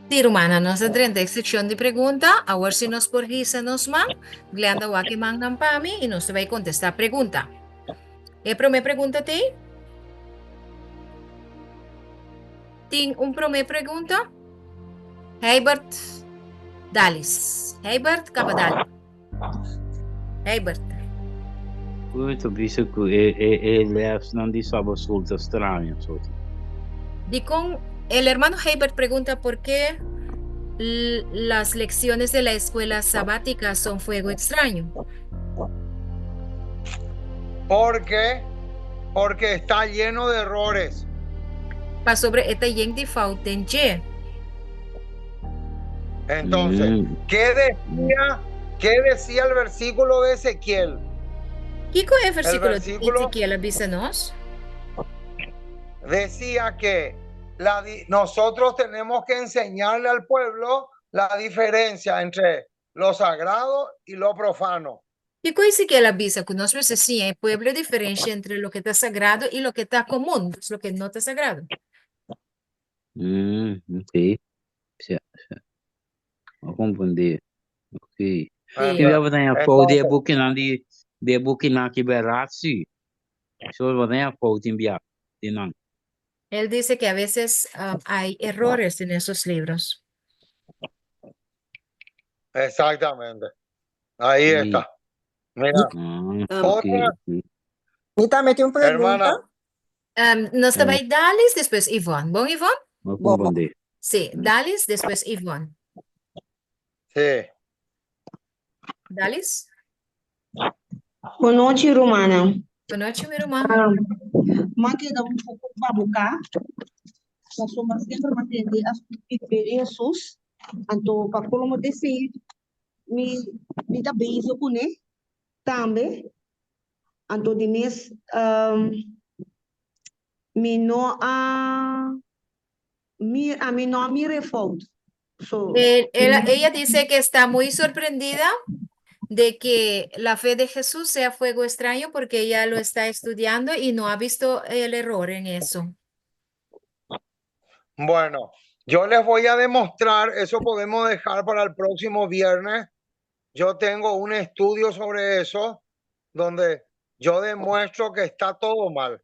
Sí, rumannan, nos a drenta e sekshon di pregunta. Awor si nos por hisa nos man, Glenda wak e mannan pa mi i nos ta bai kontestá pregunta. E promé pregunta t'ei? Tin un promé pregunta? Heibert Dalis. Heibert kaba dali. Heibert. Ku ta bisa ku e e e lesnan di Sabbat School ta straño soto. Dikon el hermano Heibert pregunta por qué las lecciones de la escuela sabática son fuego extraño. Porque porque está lleno de errores. Pasobra e ta yen di fout den dje. Entonces, mm. ¿qué decía, ¿qué decía el versículo de Ezequiel? Kiko e versículo, el versículo de Ezequiel a bisa nos? Decía que la, nosotros tenemos que enseñarle al pueblo la diferencia entre lo sagrado y lo profano. Kiko Ezequiel a bisa? Ku nos mester siña e pueblo e diferensha entre loke ta sagrado i loke ta komun, dus loke no ta sagrado. Mm, ok. Sia, sia. A comprendé. Ok. Sí. Ki bia bo ta haña fout di e bukinan di di e bukinan ki bèrdat sí. So bo ta haña fout tin bia di nan. Él dice que a veces ah, hay errores en esos libros. Exactamente. Ahí Sí. está. Mira, Ah, ok, otra ok. Mi tambe tin un hermana, pregunta. Nos ta Eh, bai Dalis, despues Ivonne. Bon, Ivonne? no Bon. comprendé. Sí, Dalis, despues Ivonne. sí. Dalis? Bon nochi, rumannan. Bon nochi, mi ruman. M'a keda un poko babuká, pasobra semper m'a tende a papia di Hesus, anto pa kolomo desei mi mi ta bezig kuné tambe, anto di mes mi no a mi ami no a mira e fout. So, Él, él, ella dice que está muy sorprendida de que la fe de Jesús sea fuego extraño porque ella lo está estudiando y no ha visto el error en eso. Bueno, yo les voy a demostrar, eso podemos dejar para el próximo viernes. Yo tengo un estudio sobre eso, donde yo demuestro que está todo mal.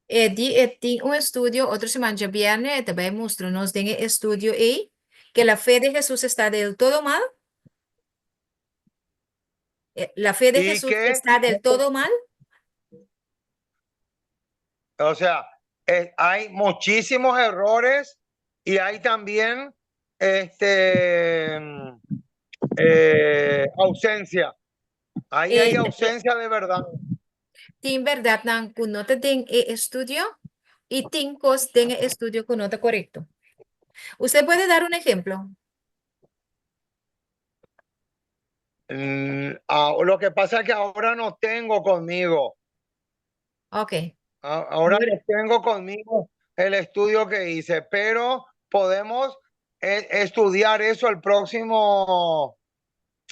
E di e tin un estudio otro siman djabierne e ta bai mustra nos den e estudio ei ke la fe de Jesús está del todo mal. La fe de Y Jesús que, está del todo mal. o sea, hay muchísimos errores y hay también este, ausencia. Ahí hay ausencia de verdad. Tin bèrdatnan ku no ta den e estudio i tin kos den e estudio ku no ta korekto. Usted puede dar un ejemplo? Ah, lo que pasa es que ahora no tengo conmigo. Ok. Ahora no tengo conmigo el estudio que hice, pero podemos estudiar eso el próximo,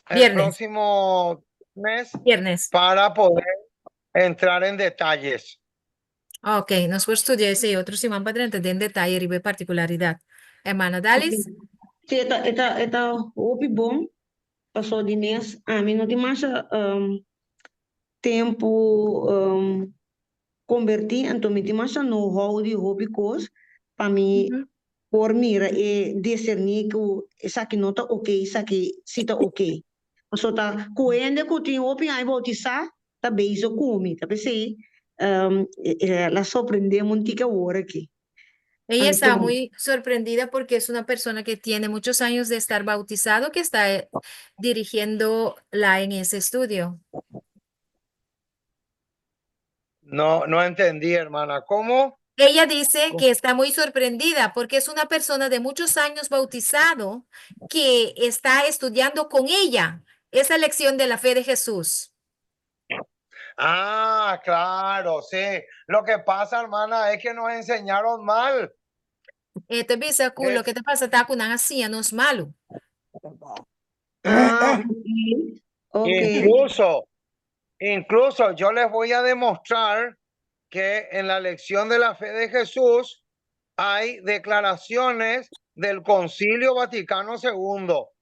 el Viernes. próximo mes Viernes. para poder entrar en detalles. Ok, nos por studia esei otro siman pa drenta den detaye riba e particularidat. Hermana Dalis? Sí, e ta, e ta, e ta hopi bon, paso di mes ami no tin masha tempu kombertí, anto mi tin masha know-how di hopi kos pa mi por mira e diserní ku esaki no ta oke, esaki si ta oke. Paso ta ku hende ku tin hopi aña boutisá ta bezig ku mi, ta p'esei el a sorprendé-mi un tiki awor aki. Ella está Anto. muy sorprendida porque es una persona que tiene muchos años de estar bautizado que está dirigiéndola en ese estudio. No, no entendí, hermana. ¿Cómo? Ella dice que está muy sorprendida porque es una persona de muchos años bautizado que está estudiando con ella esa lección de la fe de Jesús. Ah, claro, sí. Lo que pasa, hermana, es que nos enseñaron mal. E ta bisa ku loke ta pasa ta ku nan a siña nos malu. Ah, ok. Ok. Incluso, incluso yo les voy a demostrar que en la lección de la fe de Jesús Hay declaraciones del Concilio Vaticano Segundo.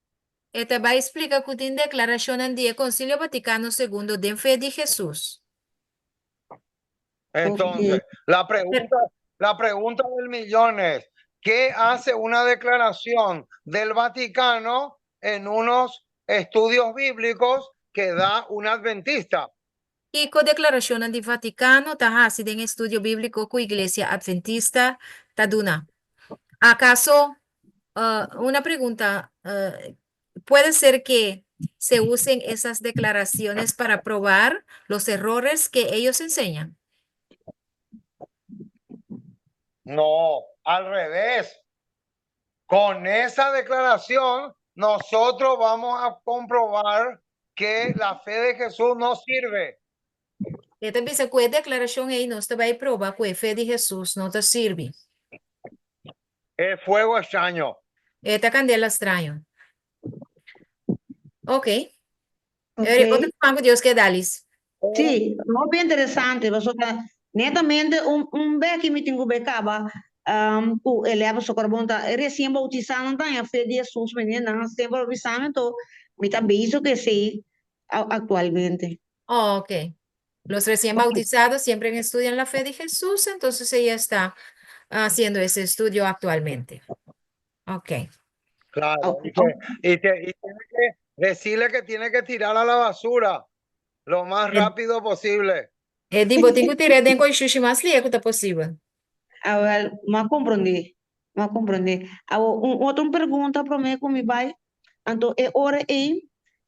E ta bai splika ku tin deklarashonnan di e Konsilio Vatikano Segundo den fe di Hesus. Entonces, la pregunta, la pregunta del millón es, ¿qué hace una declaración del Vaticano en unos estudios bíblicos que da un adventista? Kiko deklarashonnan di Vatikano ta hasi den estudio bíbliko ku Iglesia Adventista ta duna? Akaso, una pregunta, puede ser que se usen esas declaraciones para probar los errores que ellos enseñan? No, al revés. Con esa declaración, nosotros vamos a comprobar que la fe de Jesús no sirve. E ta bisa ku e deklarashon ei nos ta bai proba ku e fe di Hesus no ta sirbi. Es fuego extraño. E ta kandela straño. Ok. Ok. Otro man ku Dios ke dalis. Sí, hopi interesante, pasobra netamente un un beki mi tin ku be kaba ku e lèba sokor bon ta resien boutisá nan ta haña fe di Hesus mene nan semper a bisa mi anto mi ta bezig ku esei aktualmente. Oh, ok. Los recién bautizados siempre estudian la fe de Jesús, entonces ella está haciendo ese estudio actualmente. Ok. Claro, y, que, y, que, y tiene que decirle que tiene que tirar a la basura lo más rápido posible. E di bo tin ku tir'é den koi shushi mas lihe ku ta posibel. Awel, m'a komprondé, m'a komprondé. Awor, un otro pregunta promé ku mi bai. Anto e ora ei,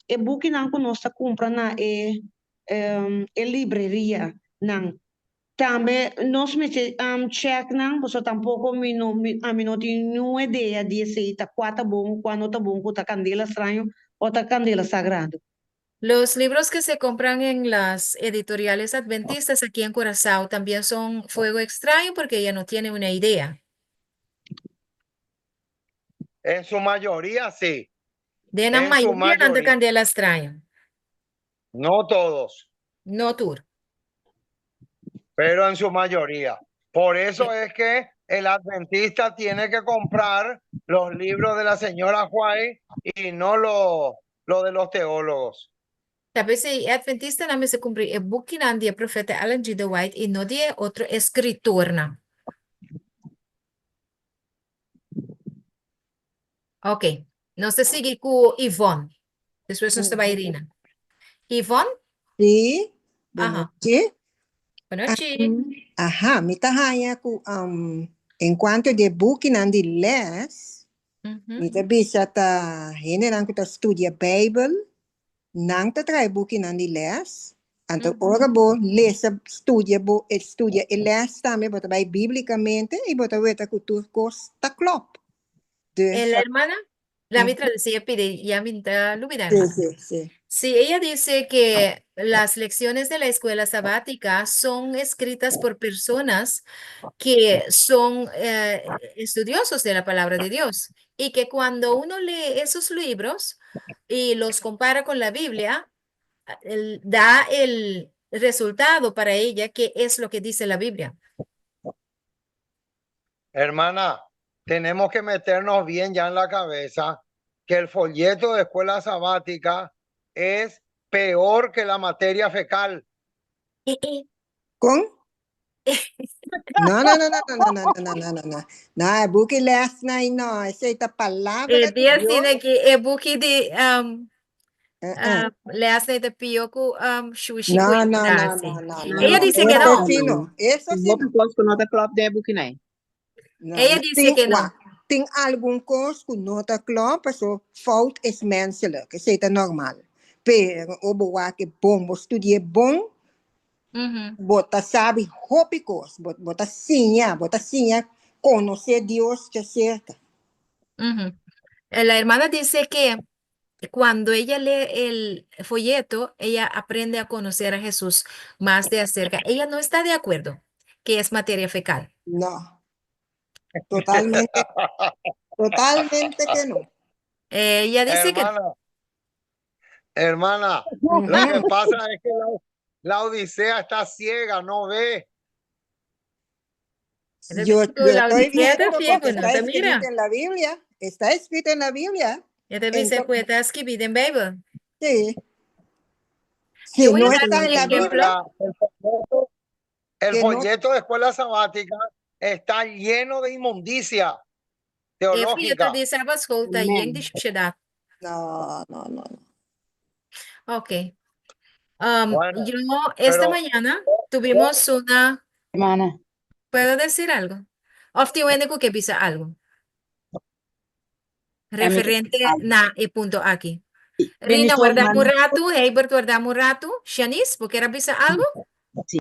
e bukinan ku nos ta kumpra na e e librerianan, tambe nos mester chèk nan, pasobra tampoko mi no ami no tin niun idea di esei ta kua ta bon, kua no ta bon, ku ta kandela straño o ta kandela sagrado. Los libros que se compran en las editoriales adventistas aquí en Curaçao también son fuego extraño porque ella no tiene una idea. En su mayoría sí. Den nan En su mayoria nan ta mayoría. kandela straño. No todos. No tur. Pero en su mayoría. Por eso es que el adventista tiene que comprar los libros de la señora White y no lo, lo de los teólogos. Ta p'esei e adventistanan mester kumpri e bukinan di e profeta Ellen G. De White i no di e otro eskritornan. Ok, nos ta sigui ku Yvonne. Despues nos ta bai Irina. Yvonne? Sí, bon Aha. nochi. Bon nochi. Aha, mi ta haña ku en kuanto di e bukinan di les, mi ta bisa ta hendenan ku ta studia Beibel Nan ta trae bukinan di les, anto ora bo lesa, studia bo, studia e les tambe bo ta bai biblicamente y bo ta weta cu tur cos ta klop. Dus. E la hermana, la mi traduci e pidi, ya mi ta lubida, Sí, hermana. sí, sí. Sí, ella dice que las lecciones de la escuela sabática son escritas por personas que son estudiosos de la palabra de Dios y que cuando uno lee esos libros y los compara con la Biblia, da el resultado para ella que es lo que dice la Biblia. Hermana, tenemos que meternos bien ya en la cabeza que el folleto de escuela sabática es peor que la materia fecal. Kon? No, no, no, no, no, no, no, no, no, no, no. No, e buki les na i no, esei ta palabra E di dia Dios. asina ki e buki di um, Eh, eh. les na i ta pio ku um, shushi No, ku no, no, frase. no, no, no, Ella no. dice que Eso no. sí no, eso sí Hopi no. kos ku no ta klòp den e buki nai. No, Ella no. dice Tin, que no. wak, tin algun kos ku no ta klòp, paso fout es menselijk, esei ta normal. Pero o bo wak e bon, bo studi'é bon, Bo ta sabi hopi kos, bo, bo ta siña, bo ta siña konosé Dios djaserka. Ujú. La hermana dice que cuando ella lee el folleto, ella aprende a conocer a Jesús más de acerca. Ella no está de acuerdo que es materia fecal. No. Totalmente, totalmente que no. Ella dice que Hermana, hermana, lo que pasa es que la, la Odisea está ciega, no ve. E ta Yo, bisa ku yo estoy Laodicea ta viendo fiego, porque no está ta mira. escrito en la Biblia. Está escrito en la Biblia. E ta bisa Ento- ku e ta skibí den Beibel. Sí. Si Yo voy a no dar está un en la ejemplo. Biblia, El folleto, el Que no- folleto de escuela sabática está lleno de inmundicia E folleto teológica. di Sabbatschool ta yen di Amen. shushedat. No, no, no, no. Ok. Bueno, Yo esta pero mañana tuvimos una... Hermana. ¿Puedo decir algo? Òf tin hende ku ke bisa algu. Referente na e punto aki. Rina, Bendición, warda un hermana. ratu. Heibert, warda un ratu. Shanice, bo ker a bisa algu? Sí.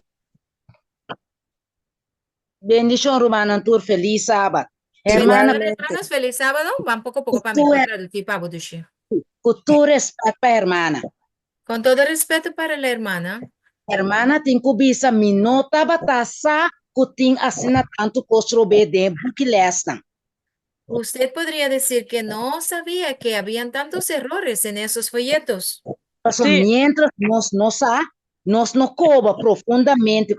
Bendishon, rumannan tur. Felis sabat. Hermana, Bendiciones, hermanos. Feliz sábado. Ban poko poko pa mi Tú por tradusí pa bo dushi. Ku tur rèspèt pa hermana. Con todo respeto para la hermana, Hermana tin ku bisa mi no tabata sa ku tin asina tantu kos robes den buki lèsnan. Usted podría decir que no sabía que habían tantos errores en esos folletos. Paso Sí. mientras nos no sa, nos no koba profundamente,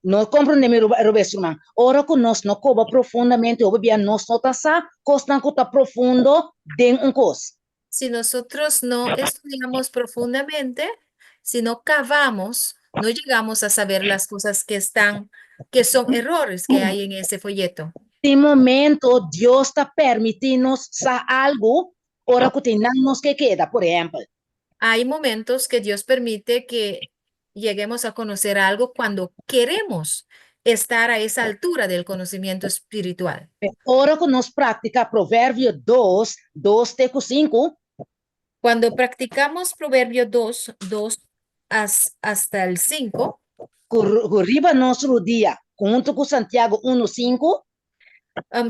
no komprondé mi robes ruman. Ora ku nos no koba profundamente, hopi bia nos no ta sa, kosnan ku ta profundo den un kos. Si nosotros no estudiamos profundamente, si no cavamos, no llegamos a saber las cosas que están, que son errores que hay en ese folleto. Tin momento Dios ta permití nos sa algu, ora ku tin nan nos ke keda, por ehèmpel. Hay momentos que Dios permite que lleguemos a conocer algo cuando queremos estar a esa altura del conocimiento espiritual. Ora ku nos praktiká Proverbio 2, 2 te ku 5, Cuando practicamos Proverbio 2, 2 hasta el 5, ku riba nos rudia, huntu ku Santiago 1, 5,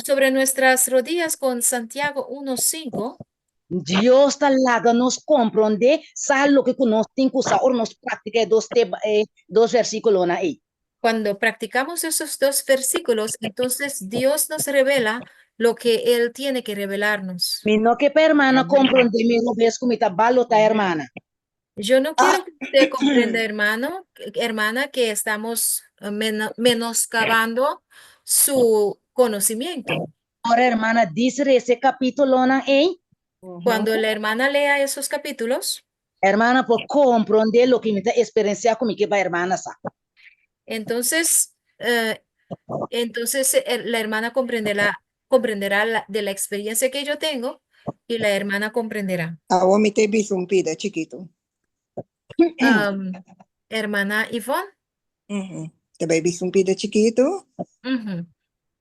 sobre nuestras rodillas con Santiago 1, 5, Dios ta laga nos komprondé sa loke ku nos tin ku sa ora nos praktiká e dos te, e dos versíkulonan ei. Cuando practicamos esos dos versículos, entonces Dios nos revela lo que Él tiene que revelarnos. Mi no ke pa hermana komprondé mi robes ku mi ta balotá hermana. Yo no quiero que usted comprenda, hermano, hermana, que estamos menoscabando su conocimiento. Ora hermana djis lesa e kapítulonan ei, Cuando la hermana lea esos capítulos, hermana por komprondé loke mi ta eksperensiá ku mi ke pa hermana sa. Entonces la hermana comprenderá de la experiencia que yo tengo y la hermana comprenderá. Awor mi ta bisa un pida chikitu. Hermana Ivonne. Ta bai bisa un pida chikitu.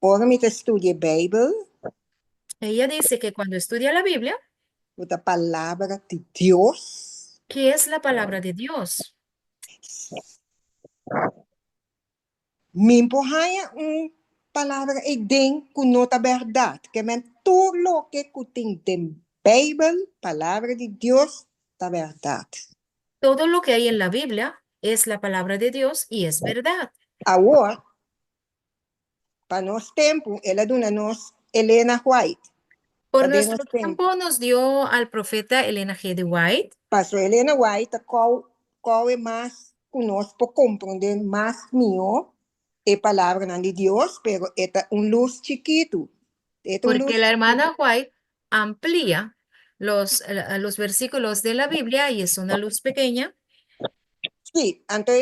Ora mi ta studia Beibel, Ella dice que cuando estudia la Biblia, ku ta palabra di Dios, que es la palabra de Dios, mi n' por haña un palabra den ku no ta bèrdat. Ke men tur loke ku tin den Beibel, palabra di Dios, ta bèrdat. Todo lo que hay en la Biblia es la palabra de Dios y es verdad. Awor, pa nos tempu, el a duna nos Elena White. Por Pa nuestro nos tempu. tiempo nos dio al profeta Elena G. de White. Paso Elena White ta koba mas ku nos pa komprondé mas mihó e palabra di Dios, pero e ta un lus chikitu. E ta un Porque luz la hermana White amplía los versículos de la Biblia y es una luz pequeña. Sí, anto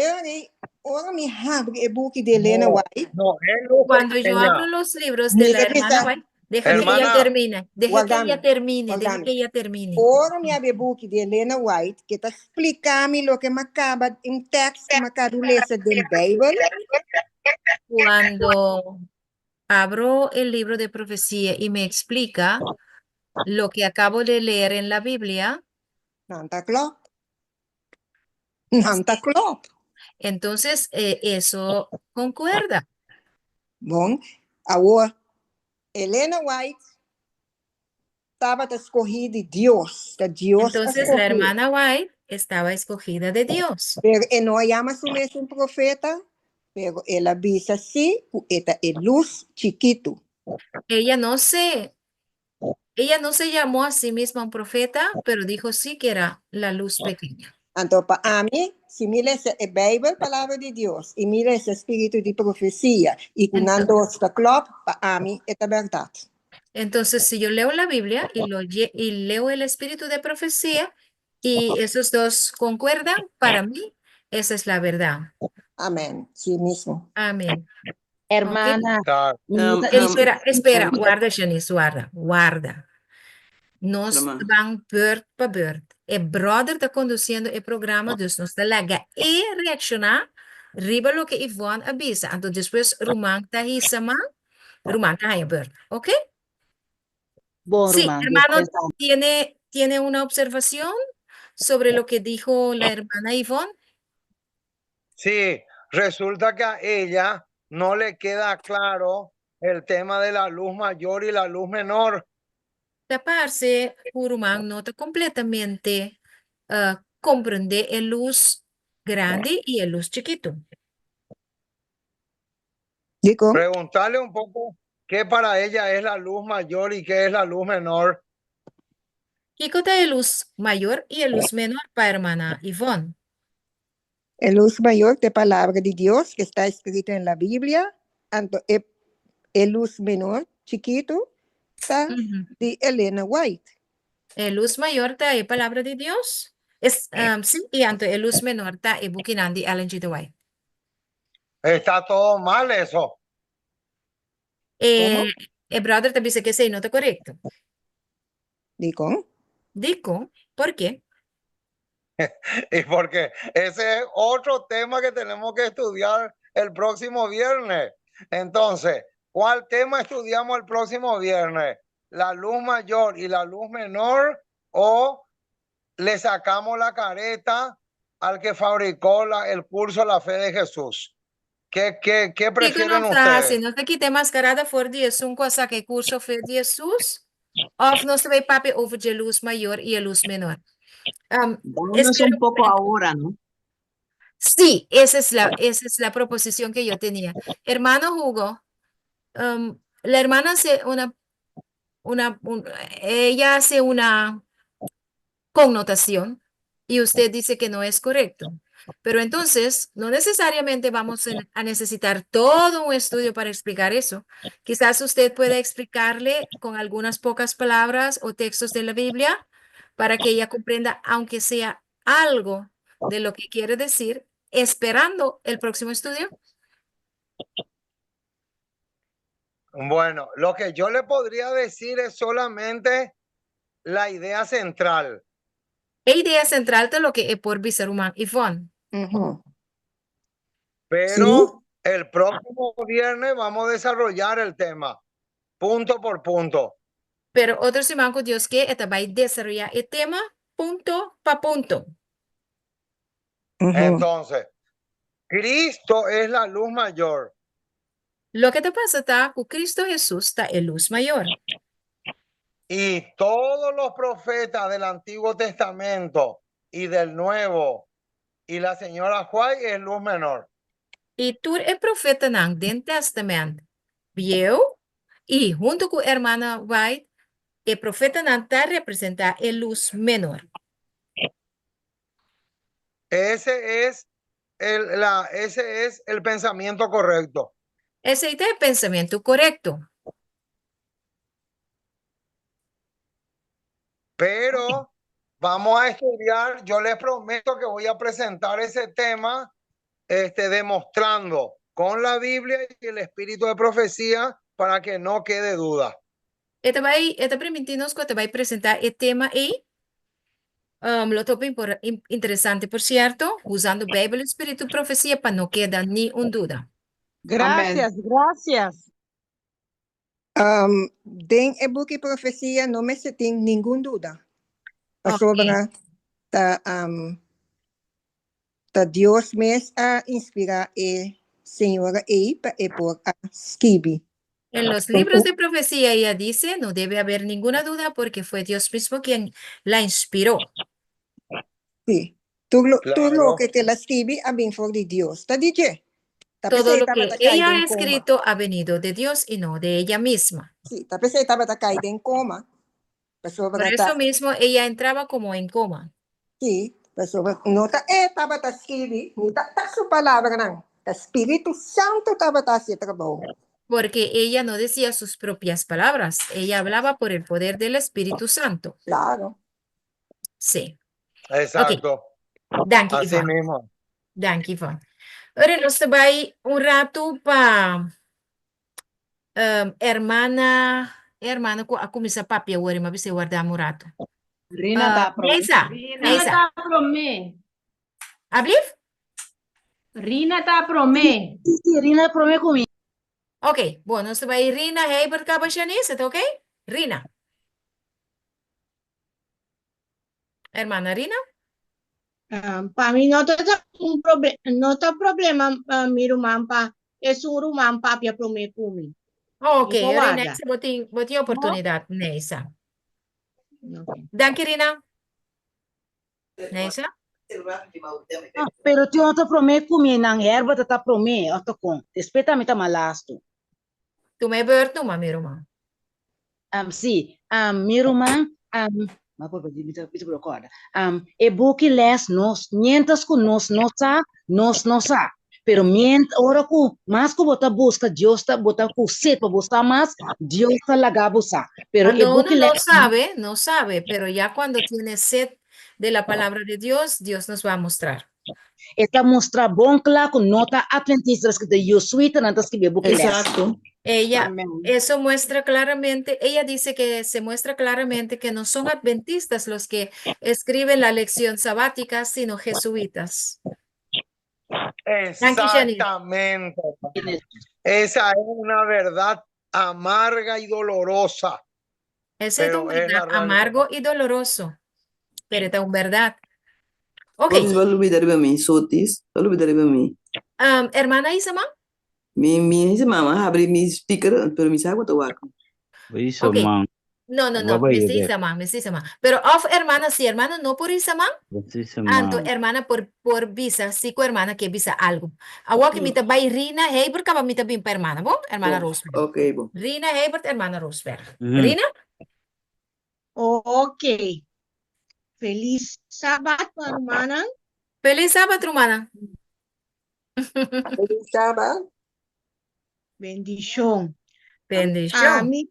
ora mi habri e buki di Elena No, White. no, es luz Cuando yo pequeña. abro los libros de la Mira, hermana Pisa. White, deja que ella Hermana. termine, deja que ella Wardami, termine, deja wardami. que ella termine. Ora mi habri buki di Elena White, ku ta splika mi loke m'a kaba, un teksto ku m'a kaba di lesa di Beibel. Cuando abro el libro de profecía y me explica lo que acabo de leer en la Biblia, Nan ta klòp. Nan ta klòp. Entonces eso concuerda. Bon, awor, Elena White tabata skohí di Dios, ta Dios Entonces la hermana White estaba escogida de Dios. Pero e no a yama su mes un profeta, pero el a bisa sí, e ta e lus chikitu. Ella no se llamó a sí misma un profeta, pero dijo sí que era la luz pequeña. Anto, pa ami, Si mi lesa e Bijbel, palabra di Dios, i mi lesa spiritu di profesia, i ku nan dos ta klòp, pa ami e ta bèrdat. Entonces, si yo leo la Biblia y, lo, y leo el espíritu de profecía y esos dos concuerdan, para mí esa es la verdad. Amèn. Sí mismo. Amén. Hermana, Claro. mi no ta Espera, espera, guarda, Janice, guarda, guarda. Nos Toma. ban beurt pa beurt. E brother ta conduciendo e programa, dus nos ta laga e reacciona riba loke Yvonne a bisa. Anto despues ruman ta hisa man, ruman ta haña beurt. Ok? Bon, Sí, ruman, hermano, despues ta. ¿tiene una observación sobre lo que dijo la hermana Yvonne? Sí, resulta que a ella no le queda claro el tema de la luz mayor y la luz menor. Ta parse ku ruman no ta kompletamente komprendé e lus grandi i e lus chikitu. Dikon? Preguntarle un poco qué para ella es la luz mayor y qué es la luz menor. Kiko ta e lus mayor i e lus menor pa hermana Yvonne? E lus mayor ta e Palabra di Dios ke sta eskrito en la Biblia, anto e e lus menor, chikitu, ta di Elena White. E lus mayor ta e Palabra di Dios, es, sí, i anto e lus menor ta e bukinan di Ellen G. de White. Está todo mal eso. E, e brother ta bisa ku esei no ta korekto. Dikon? Dikon? Por ke? Y porque ese es otro tema que tenemos que estudiar el próximo viernes. Entonces, ¿cuál tema estudiamos el próximo viernes? ¿La luz mayor y la luz menor o le sacamos la careta al que fabricó la, el curso La Fe de Jesús? ¿Qué, qué, qué Kiko prefieren nos ta hasi? ustedes? Nos ta kita e mascarada for di esun ku a saka e kurso Fe di Hesus? Òf nos ta bai papia over dje lus mayor i e lus menor? Um, Danos espera un poco ahora, ¿no? Sí, esa es la, esa es la proposición que yo tenía. Hermano Hugo, la hermana hace una, ella hace una connotación y usted dice que no es correcto. Pero entonces, no necesariamente vamos a necesitar todo un estudio para explicar eso. Quizás usted pueda explicarle con algunas pocas palabras o textos de la Biblia para que ella comprenda, aunque sea algo de lo que quiere decir, esperando el próximo estudio. Bueno, lo que yo le podría decir es solamente la idea central. E idea sentral ta loke e por bisa ruman Ivonne. Pero el próximo viernes vamos a desarrollar el tema, punto por punto. Pero otro siman ku Dios ke e ta bai desaroyá e tema punto pa punto. Entonces, Cristo es la luz mayor. Loke ta pasa ta ku Cristo Hesus ta e lus mayor. Y todos los profetas del Antiguo Testamento y del Nuevo y la señora White es luz menor. I tur e profetanan den Testament Bieu i huntu ku Hermana White, e profetanan ta representá e lus menor. Ese es el, la, ese es el pensamiento correcto. Esei ta e pensamentu korekto. Pero vamos a estudiar, yo les prometo que voy a presentar ese tema demostrando con la Biblia y el espíritu de profecía para que no quede duda. E ta bai, e ta primintí nos ku e ta bai presentá e tema ei. Lo ta hopi interesante, por sierto, usando Bijbel i spiritu profesia pa no keda ni un duda. Gracias, gracias. Den e buki Profesia no mester tin ningun duda, pasobra ta ta Dios mes a inspirá e señora ei pa e por a skibi. En los libros de profecía ella dice, no debe haber ninguna duda porque fue Dios mismo quien la inspiró. Sí. Tur lo, tur Claro. loke ku el a skibi a bin for di Dios. Ta di dje. Ta Todo p'esei lo tabata que kai ella ha den koma. escrito ha venido de Dios y no de ella misma. Sí, ta p'esei tabata kai den koma. Por Pasobra eso ta, mismo ella entraba como en coma. sí. Pasobra no ta e tabata skibi, ni ta ta su palabranan, ta Spiritu Santu tabata hasi e trabou. Porque ella no decía sus propias palabras, ella hablaba por el poder del Espíritu Santo. Claro. Sí. Exacto. Danki, Así Ivonne. mismo. Danki, Ivonne. Ora nos ta bai un ratu pa um, hermana, hermana ku a kuminsá papia awor, mi a bisa warda un ratu. Rina Ah, ta promé. Neisa, Rina Neisa. ta promé. Ablief? Rina ta promé. Sí, sí, Rina promé ku mi. Ok, bon, nos ta bai Rina Heibert kaba Shanice, ta ok? Rina. Hermana Rina? Ah, pa mi no ta un proble no ta problema ah, mi ruman pa esun ruman papia promé ku mi. Ok, Mi por Rina, warda. esa bo tin, bo tin oportunidad, Neisa. Ok. Danki, Rina. Neisa? Ah, pero tin otro promé ku mi nan Herbert ta promé, òf ta kon? Despues ta mi ta malastu. Tuma e beurt numa, mi ruman. Um, sí, um, mi ruman, um, ma por mi ta, mi ta recorda. Um, e buki les nos, mientras ku nos no sa, nos no sa. Pero mient, ora ku mas ku bo ta busca, Dios ta, bo ta ku sed pa bo sa mas, Dios ta laga bo sa. Pero e Cuando uno buki no les, sabe, no sabe, pero ya cuando tiene sed de la palabra de Dios, Dios nos va a mostrar. E ta mustra bon kla ku no ta Adventistanan ta skibi, Jesuitanan ta skibi e buki les. Exacto. Ella, Amén. eso muestra claramente, ella dice que se muestra claramente que no son adventistas los que escriben la lección sabática, sino jesuitas. Danki, Shanice. Exactamente. Esa es una verdad amarga y dolorosa. Esa es Pero un es la verdad realidad. amargo y doloroso, pero es un verdad. Ok. Bo a lubida riba mi, Sotis. Bo a lubida riba mi. Hermana Isama? Mi, mi hisa mama habri mi speaker, pero mi sa ku ta wak. Isa Ok. man. No, no, no, Baba mester yebe. Isama, mester Isama. Pero of hermana, si hermana no por Isama, Isa anto man. hermana por por bisa, si ku hermana ke bisa algo. Awor ku mi ta bai Rina Heibert, kaba mi ta bin pa hermana, bon? Hermana Bon, Roosberg. ok, bon. Rina Heibert, hermana Roosberg. Mhm. Rina? Ok. Felis Sabat, rumannan. Felis Sabat, rumannan. Felis Sabat. Bendishon. Bendishon. Ami,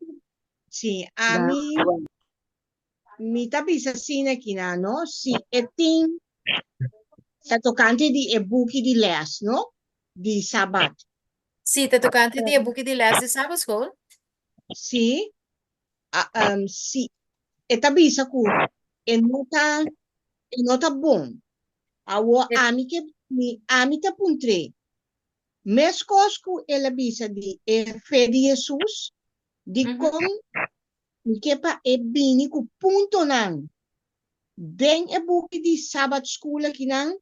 sí, ami, mi ta bisa asina aki na, no? Si e tin, ta tokante di e buki di les, no? Di Sabat. Sí, ta tokante di e buki di les di Sabatschool. Sí, a, si e ta bisa ku e no ta, e no ta bon. Awor ami ke, mi, ami ta puntr'é, meskos ku el a bisa di e fe di Hesus, dikon mi ke pa e bini ku puntonan den e buki di Sabbath School akinan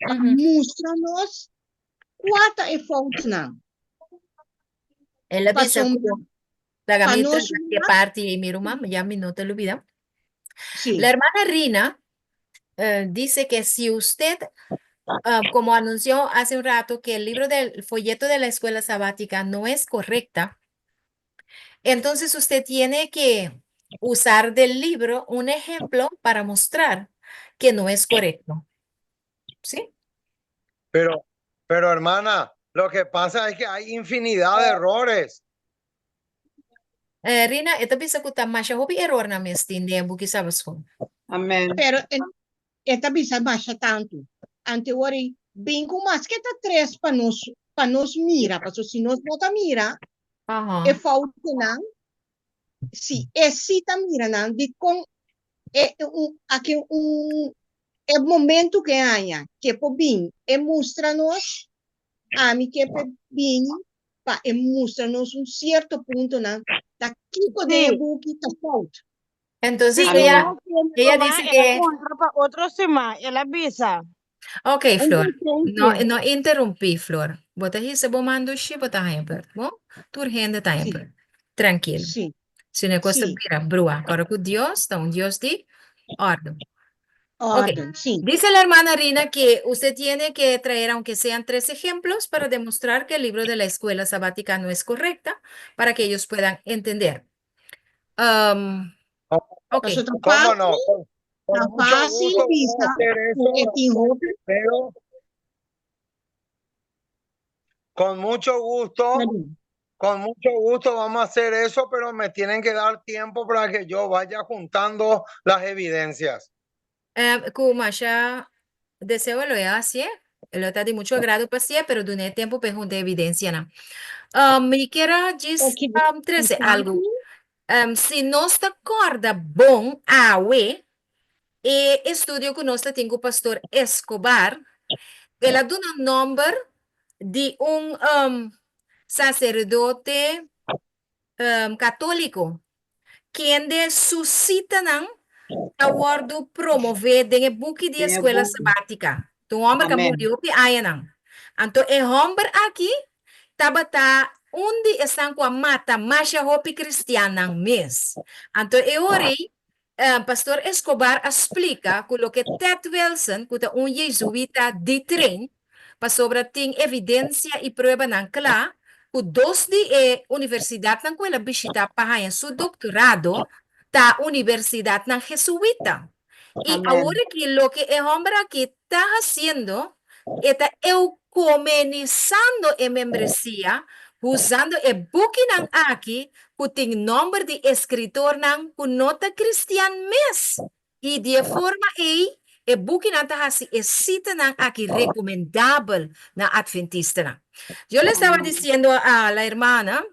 pa mustra nos kua ta e foutnan? El a bisa ku Pasobra Laga pa mi nos traha e ruman parti ei, mi ruman, ya mi no ta lubida. Sí. La hermana Rina dice que si usted, como anunció hace un rato, que el libro del folleto de la escuela sabática no es correcta, entonces usted tiene que usar del libro un ejemplo para mostrar que no es correcto. ¿Sí? Pero hermana, lo que pasa es que hay infinidad de errores. Rina, e ta bisa ku ta masha hopi erornan mes tin den e buki Sabbatschool. Amen. Pero e ta bisa masha tantu. Ante ora ei, bin ku maske ta tres pa nos, pa nos mira, pasobra si nos no ta mira e foutonan, si e si ta mira nan, dikon e un aki un e momento ku e haña ke por bin e mustra nos, ami ke por bini pa e mustra nos un cierto puntonan ta kiko den e buki ta fout. Entonces Sí, ella, no, ella Roma, dice el a que puntra pa otro siman, el a bisa. Ok, Un Flor. No, diferencia. no interrumpí, Flor. Bo ta hisa bo man dushi, bo ta haña beurt. Bo? Tur hende ta haña Sí. beurt. Trankil. Sí. Si no e kos ta Sí. bira brua. Kòrda ku Dios ta un Dios di órden. Ok. Órden, sí. Dice la hermana Rina que usted tiene que traer, aunque sean tres ejemplos, para demostrar que el libro de la escuela sabática no es correcta, para que ellos puedan entender. Ok. Nosotros ¿Cómo no? Ta Con mucho fácil gusto vamos a bisa hacer ku eso, e tin hopi. pero con mucho gusto, Perdón. con mucho gusto vamos a hacer eso, pero me tienen que dar tiempo para que yo vaya juntando las evidencias. Eh, ku masha deseo lo e hasié, lo ta di mucho agrado pa hasié, pero dun'é tempu pa e hunta evidencianan. Um, mi kier a djis Ok, um, trese algu. esaki Um, si nos ta kòrda bon awe, e estudio ku nos ta tin ku Pastor Escobar, el a duna nòmber di un um, saserdote um, katóliko, kende su sitanan a wòrdu promové den e buki di Den e Escuela buki. Sabática. Ta un hòmber ku a Amèn. muri hopi añanan. Anto e hòmber aki tabata un di esnan ku a mata masha hopi kristiannan mes. Anto e ora ei, Pastor Escobar a splika ku loke Ted Wilson, ku ta un jezuita di tren, pasobra tin evidensia i pruebanan kla ku dos di e universidatnan ku el a bishitá pa haña su doktorado ta universidatnan jesuita. I Amèn. awor aki loke e hòmber aki ta hasiendo, e ta eukumenisando e membresia usando e bukinan aki ku tin nòmber di eskritornan ku no ta kristian mes. I di e forma ei e bukinan ta hasi e sitanan aki rekomendabel na atventistanan. Yo le estaba diciendo a la hermana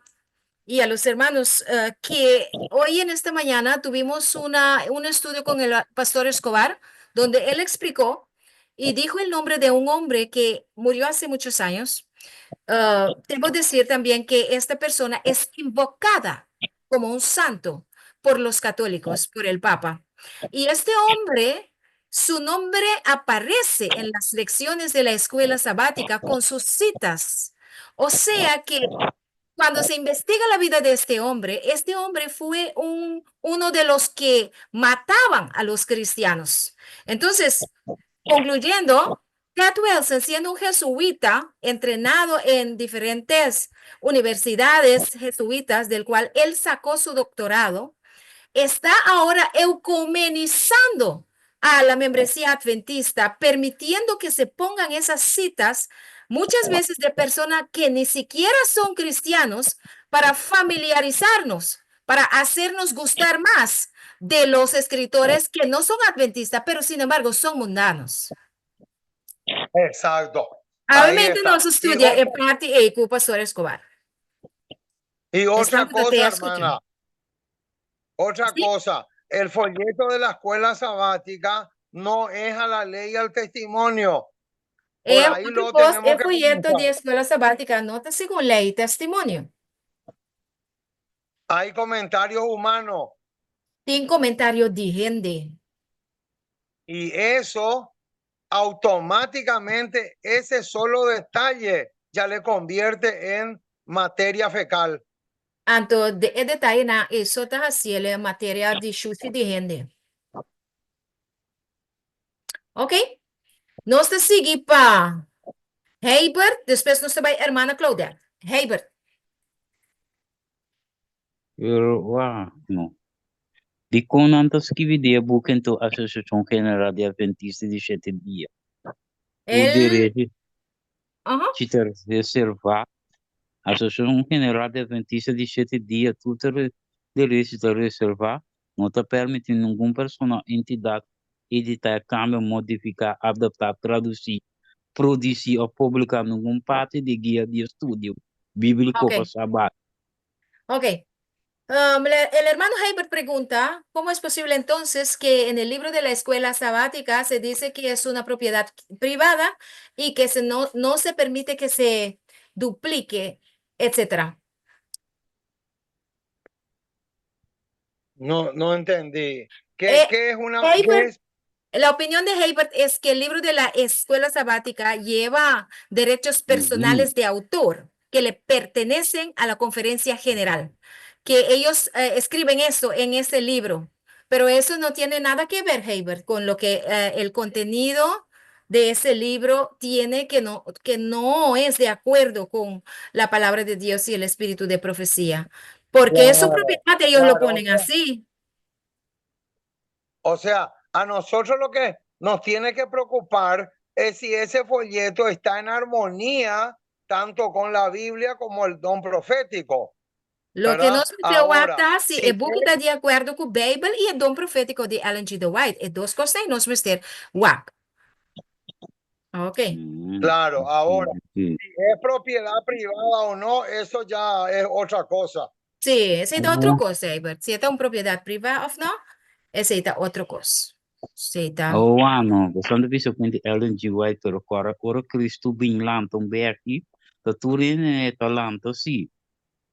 y a los hermanos que hoy en esta mañana tuvimos una, un estudio con el pastor Escobar, donde él explicó y dijo el nombre de un hombre que murió hace muchos años. Debo decir también que esta persona es invocada como un santo por los católicos, por el Papa. Y este hombre, su nombre aparece en las lecciones de la escuela sabática con sus citas. O sea que cuando se investiga la vida de este hombre, este hombre fue uno de los que mataban a los cristianos. Entonces, concluyendo, Ted Wilson, siendo un jesuita entrenado en diferentes universidades jesuitas, del cual él sacó su doctorado, está ahora eucumenizando a la membresía adventista, permitiendo que se pongan esas citas muchas veces de personas que ni siquiera son cristianos, para familiarizarnos, para hacernos gustar más de los escritores que no son adventistas, pero sin embargo son mundanos. Exacto. Ahí Obviamente está. nos Y studia otra, e parti ei ku Pastor Escobar. y otra Esnan ku ta cosa, te escucha. hermana, otra Sí. cosa, el folleto de la escuela sabática no es a la ley y al testimonio. Por E ahí otro lo kos, tenemos e que folleto di comenzar. Escuela Sabática no ta segun lei i testimonio. Hay comentarios humanos. Tin komentario di hende. Y eso automáticamente, ese solo detalle ya le convierte en materia fecal. Anto de e detayenan ei so ta hasiel materia di shushi di hende. Ok, nos ta sigui pa Heibert, despues nos ta bai hermana Claudette. Heibert. Pero wak no. Dikon nan ta skibi di e buki ento Asosiashon General di Adventista di Shete Dia? Ku El, derecho aha. chi ta reservá Asosiashon General di Adventista di Shete Dia tur ta derecho ta reservá, no ta permití ningun persona o entidat editá, kambia, modifiká, adaptá, tradusí, produsí òf publiká ningun parti di Guia di Estudio Bíbliko Ok. pa Sabat. Ok. El hermano Heibert pregunta, ¿cómo es posible entonces que en el libro de la escuela sabática se dice que es una propiedad privada y que se no, no se permite que se duplique, etcétera? No, no entendí. ¿Qué, qué es una, qué Heibert, es? la opinión de Heibert es que el libro de la escuela sabática lleva derechos personales de autor que le pertenecen a la conferencia general, que ellos escriben eso en ese libro, pero eso no tiene nada que ver, Heibert, con lo que el contenido de ese libro tiene que no es de acuerdo con la palabra de Dios y el espíritu de profecía, porque es su Claro, propiedad, ellos lo claro, o ponen sea, así. o sea, A nosotros lo que nos tiene que preocupar es si ese folleto está en armonía tanto con la Biblia como el don profético. Loke ¿Verdad? nos mester wak Ahora, ta si si e buki ta di akuerdo ku Beibel i e don profétiko di Ellen G. de White. E dos kosnan ei nos mester wak. Ok. Claro, ahora, si es propiedad privada o no, eso ya es otra cosa. Sí, esei ta otro kos, Eibert. Si e ta un propiedat privá òf no, esei ta otro kos. Esei ta. Oh, ano, boso ta bisa ku di Ellen G. White, pero kora ora Cristo bin lanta un beki, ta tur hende ta lanta sí.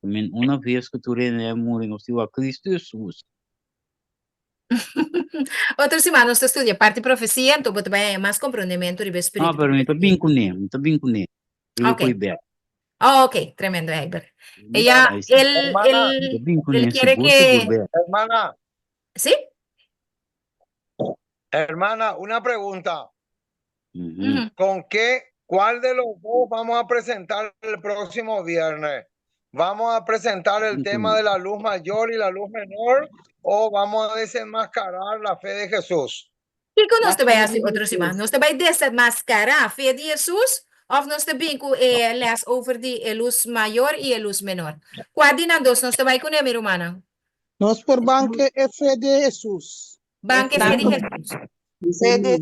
I mean, una vez ku tur hende a muri, nos tin wak Cristo Jesus. Otro siman nos ta studia parti profesia, anto bo ta bai haña mas komprondementu riba e No, spiritu pero mi ta profesia. bin kuné, mi ta bin kuné. Riba Ok. koe bek. Oh, ok, tremendo, Egbert. Ella, Ahí sí. él, Hermana, Mi ta él, bin él kuné, quiere sigur, sigur que... bek. hermana, ¿Sí? hermana, una pregunta. Ujú. Ujú. ¿Con qué, cuál de los dos vamos a presentar el próximo viernes? ¿Vamos a presentar el Bin tema kuné. de la luz mayor y la luz menor o vamos a desenmascarar la fe de Jesús? Kiko La nos ta bai fe hasi di otro siman? Hesus. Nos ta bai desenmascará fe di Hesus of nos ta bin ku e les over di e lus mayor i e lus menor? Kua di nan dos nos ta bai kuné, mi rumannan? Nos por ban ke e fe di Hesus. Ban ke fe di Hesus. Fe di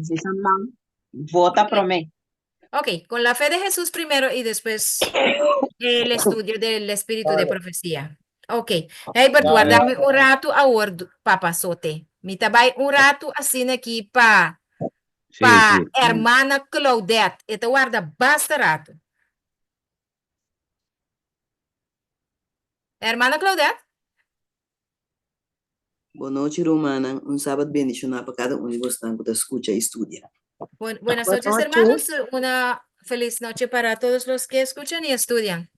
Vota promé. Ok, con la fe de Jesús primero y después el estudio del espíritu de Dale. profecía. Ok, Herbert, Dale. guardame un rato awor, papa Sote. Mi ta bai un rato asina aki pa Sí, pa sí. hermana Claudette. E ta guarda basta rato. Hermana Claudette? Bon nochi rumannan, un sabat bendishoná pa kada un di bosnan ku ta skucha i studia. Buenas Buenas noches, noches. hermanos. Una feliz noche para todos los que escuchan y estudian.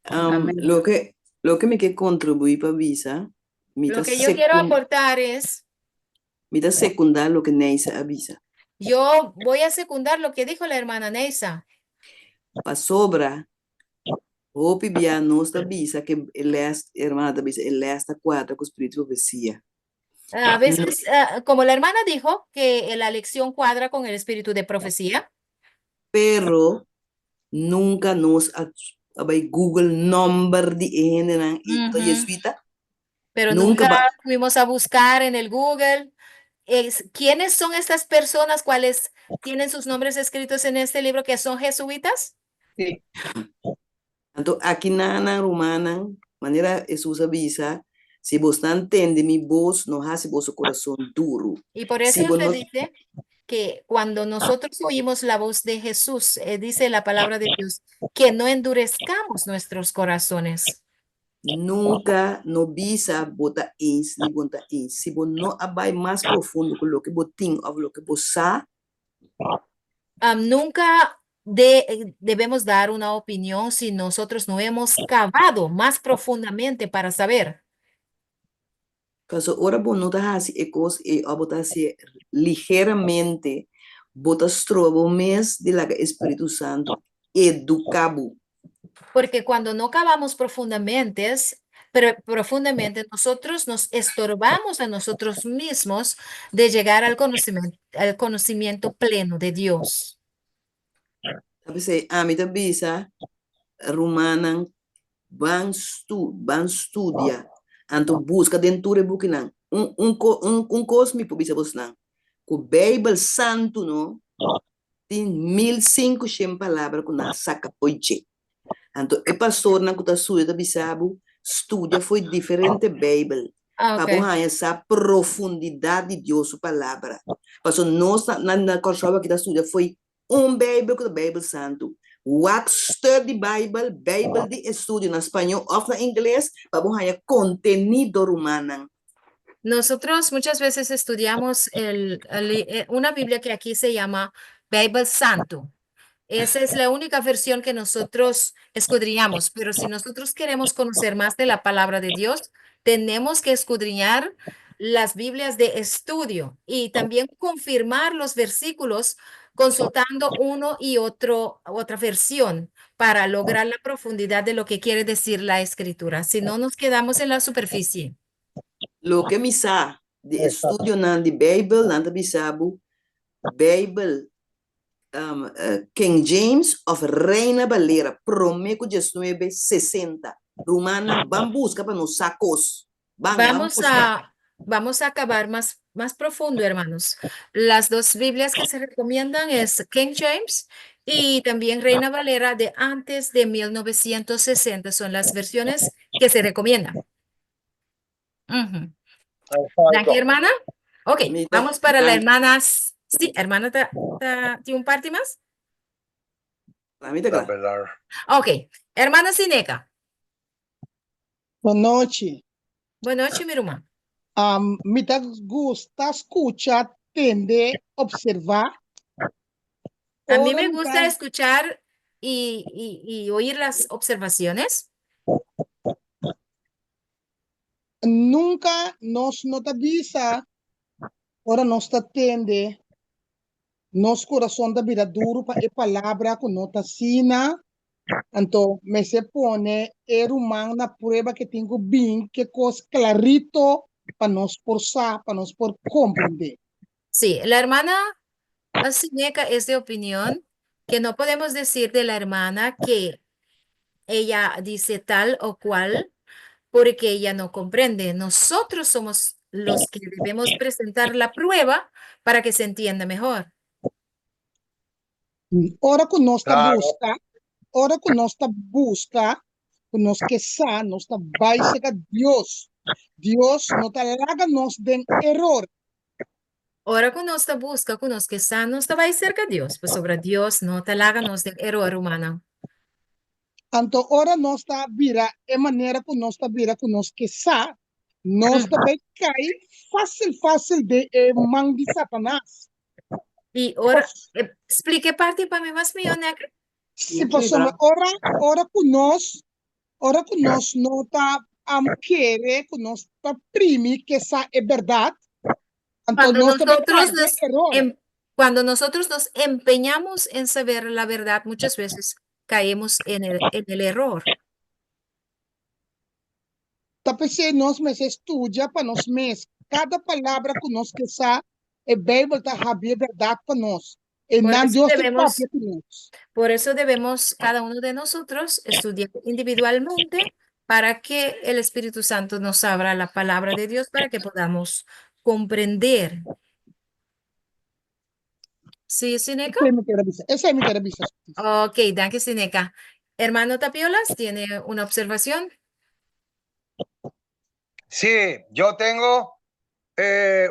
Um, loke, loke mi ke kontribuí pa bisa, mi Lo ta que yo quiero sekun, aportar es, mi ta sekundá loke Neisa a bisa. yo voy a secundar lo que dijo la hermana Neisa. Pasobra Hopi bia nos ta bisa ke e les, e hermana ta bisa e les ta kuadra ku spiritu profesia. A veces, como la hermana dijo, que la lección cuadra con el espíritu de profecía. Pero nunka nos a a bai Google nomber di e hendenan i ku ta jesuita. Pero Nunka nunca ba. fuimos a buscar en el Google es, quiénes son estas personas, cuáles tienen sus nombres escritos en este libro que son jesuitas. Sí. Anto aki nan, rumannan, manera Hesus a bisa, Si bosnan tende mi bos, no hasi boso kurason duru. Y por Si eso bo se no dice que cuando nosotros oímos la voz de Jesús, eh, dice la palabra de Dios, que no endurezcamos nuestros corazones. Nunka no bisa bo ta eens ni bo no ta eens. Si bo no a bai mas profundo ku loke bo tin òf loke bo sa, Nunca de, eh, debemos dar una opinión si nosotros no hemos cavado más profundamente para saber. Paso ora bo no ta hasi e kos ei òf bo ta hasié ligeramente, bo ta stroba bo mes di laga e Spiritu Santu eduká bo. Porque cuando no cavamos profundamente, pero profundamente nosotros nos estorbamos a nosotros mismos de llegar al conocimiento, al conocimiento pleno de Dios. Ta p'esei ami ta bisa rumannan ban stu ban studia anto buska den tur e bukinan. Un un ko un un kos mi por bisa bosnan ku Beibel Santu no tin 1500 palabra ku nan a saka fo'i dje. Anto e pastornan ku ta studia ta bisa bo studia fo'i diferente Beibel pa bo haña sa profundidat di Dios su palabra. Pasobra nos na na Kòrsou aki ta studia fo'i un Beibel ku ta Beibel Santu. Wak study Bible, Beibel di estudio na spañó òf na ingles pa bo haña kontenido rumannan. Nosotros muchas veces estudiamos el, el, eh, una Biblia que aquí se llama Bible Santo. Esa es la única versión que nosotros escudriñamos, pero si nosotros queremos conocer más de la palabra de Dios, tenemos que escudriñar las Biblias de estudio y también confirmar los versículos consultando uno y otro, otra versión para lograr la profundidad de lo que quiere decir la escritura. Si no, nos quedamos en la superficie. Loke mi sa. Di estudionan di Beibel, nan ta bisa bo Beibel King James of Reina Valera promé ku diesnuebe sesenta. Rumannan, ban buska pa nos sa kos. Ban, ban Vamos buska. a, vamos a acabar más, más profundo, hermanos. Las dos Biblias que se recomiendan es King James y también Reina Valera de antes de 1960. Son las versiones que se recomiendan. Ujú. Danki, Exacto. hermana. Ok, Mi ta vamos para la danki. hermana. Sí, hermana, ¿tiene un parte más? Mi ta La kla. verdad. Ok, hermana Sineca. Bon nochi. Bon nochi, mi ruman. Mi ta gusta skucha, tende, observá. A mí Ora me mi gusta ta escuchar y oír las observaciones. Nunka nos no ta bisa ora nos ta tende, nos kurason ta bira duru pa e palabra ku no ta asina. Anto mester pone e ruman na prueba ke tin ku bin ke kos klarito pa nos por sa, pa nos por komprendé. Sí, la hermana Sineca es de opinión que no podemos decir de la hermana que ella dice tal o cual porque ella no comprende. Nosotros somos los que debemos presentar la prueba para que se entienda mejor. Ora ku nos ta Claro. buska, ora ku nos ta buska, ku nos ke sa, nos ta bai serka Dios. Dios no ta laga nos den eror. Ora ku nos ta buska, ku nos ke sa, nos ta bai serka Dios, pasobra Dios no ta laga nos den eror, rumannan. Anto ora nos ta bira e manera ku nos ta bira ku nos ke sa, nos ta bai kai fásil fásil den e man di Satanas. I ora, splika e parti pa mi mas mihó, Necker. Si, pasobra ora, ora ku nos, ora ku nos no ta kere, ku nos ta primi ke sa e bèrdat, anto Cuando nos ta bai nosotros kai den nos eror. cuando nosotros nos empeñamos en saber la verdad, muchas veces caemos en el error. Ta p'esei nos mester studia pa nos mes. Kada palabra ku nos ke sa, e Beibel ta habri e bèrdat pa nos. E Por nan eso Dios ta debemos, papia ku nos. por eso debemos cada uno de nosotros estudiar individualmente para que el Espíritu Santo nos abra la palabra de Dios para que podamos comprender. ¿Sí, Sineca? Esei mi ker a bisa. Esei mi ker a bisa. Ok, danki, Sineca. Hermano Tapiolas, ¿tiene una observación? Sí, yo tengo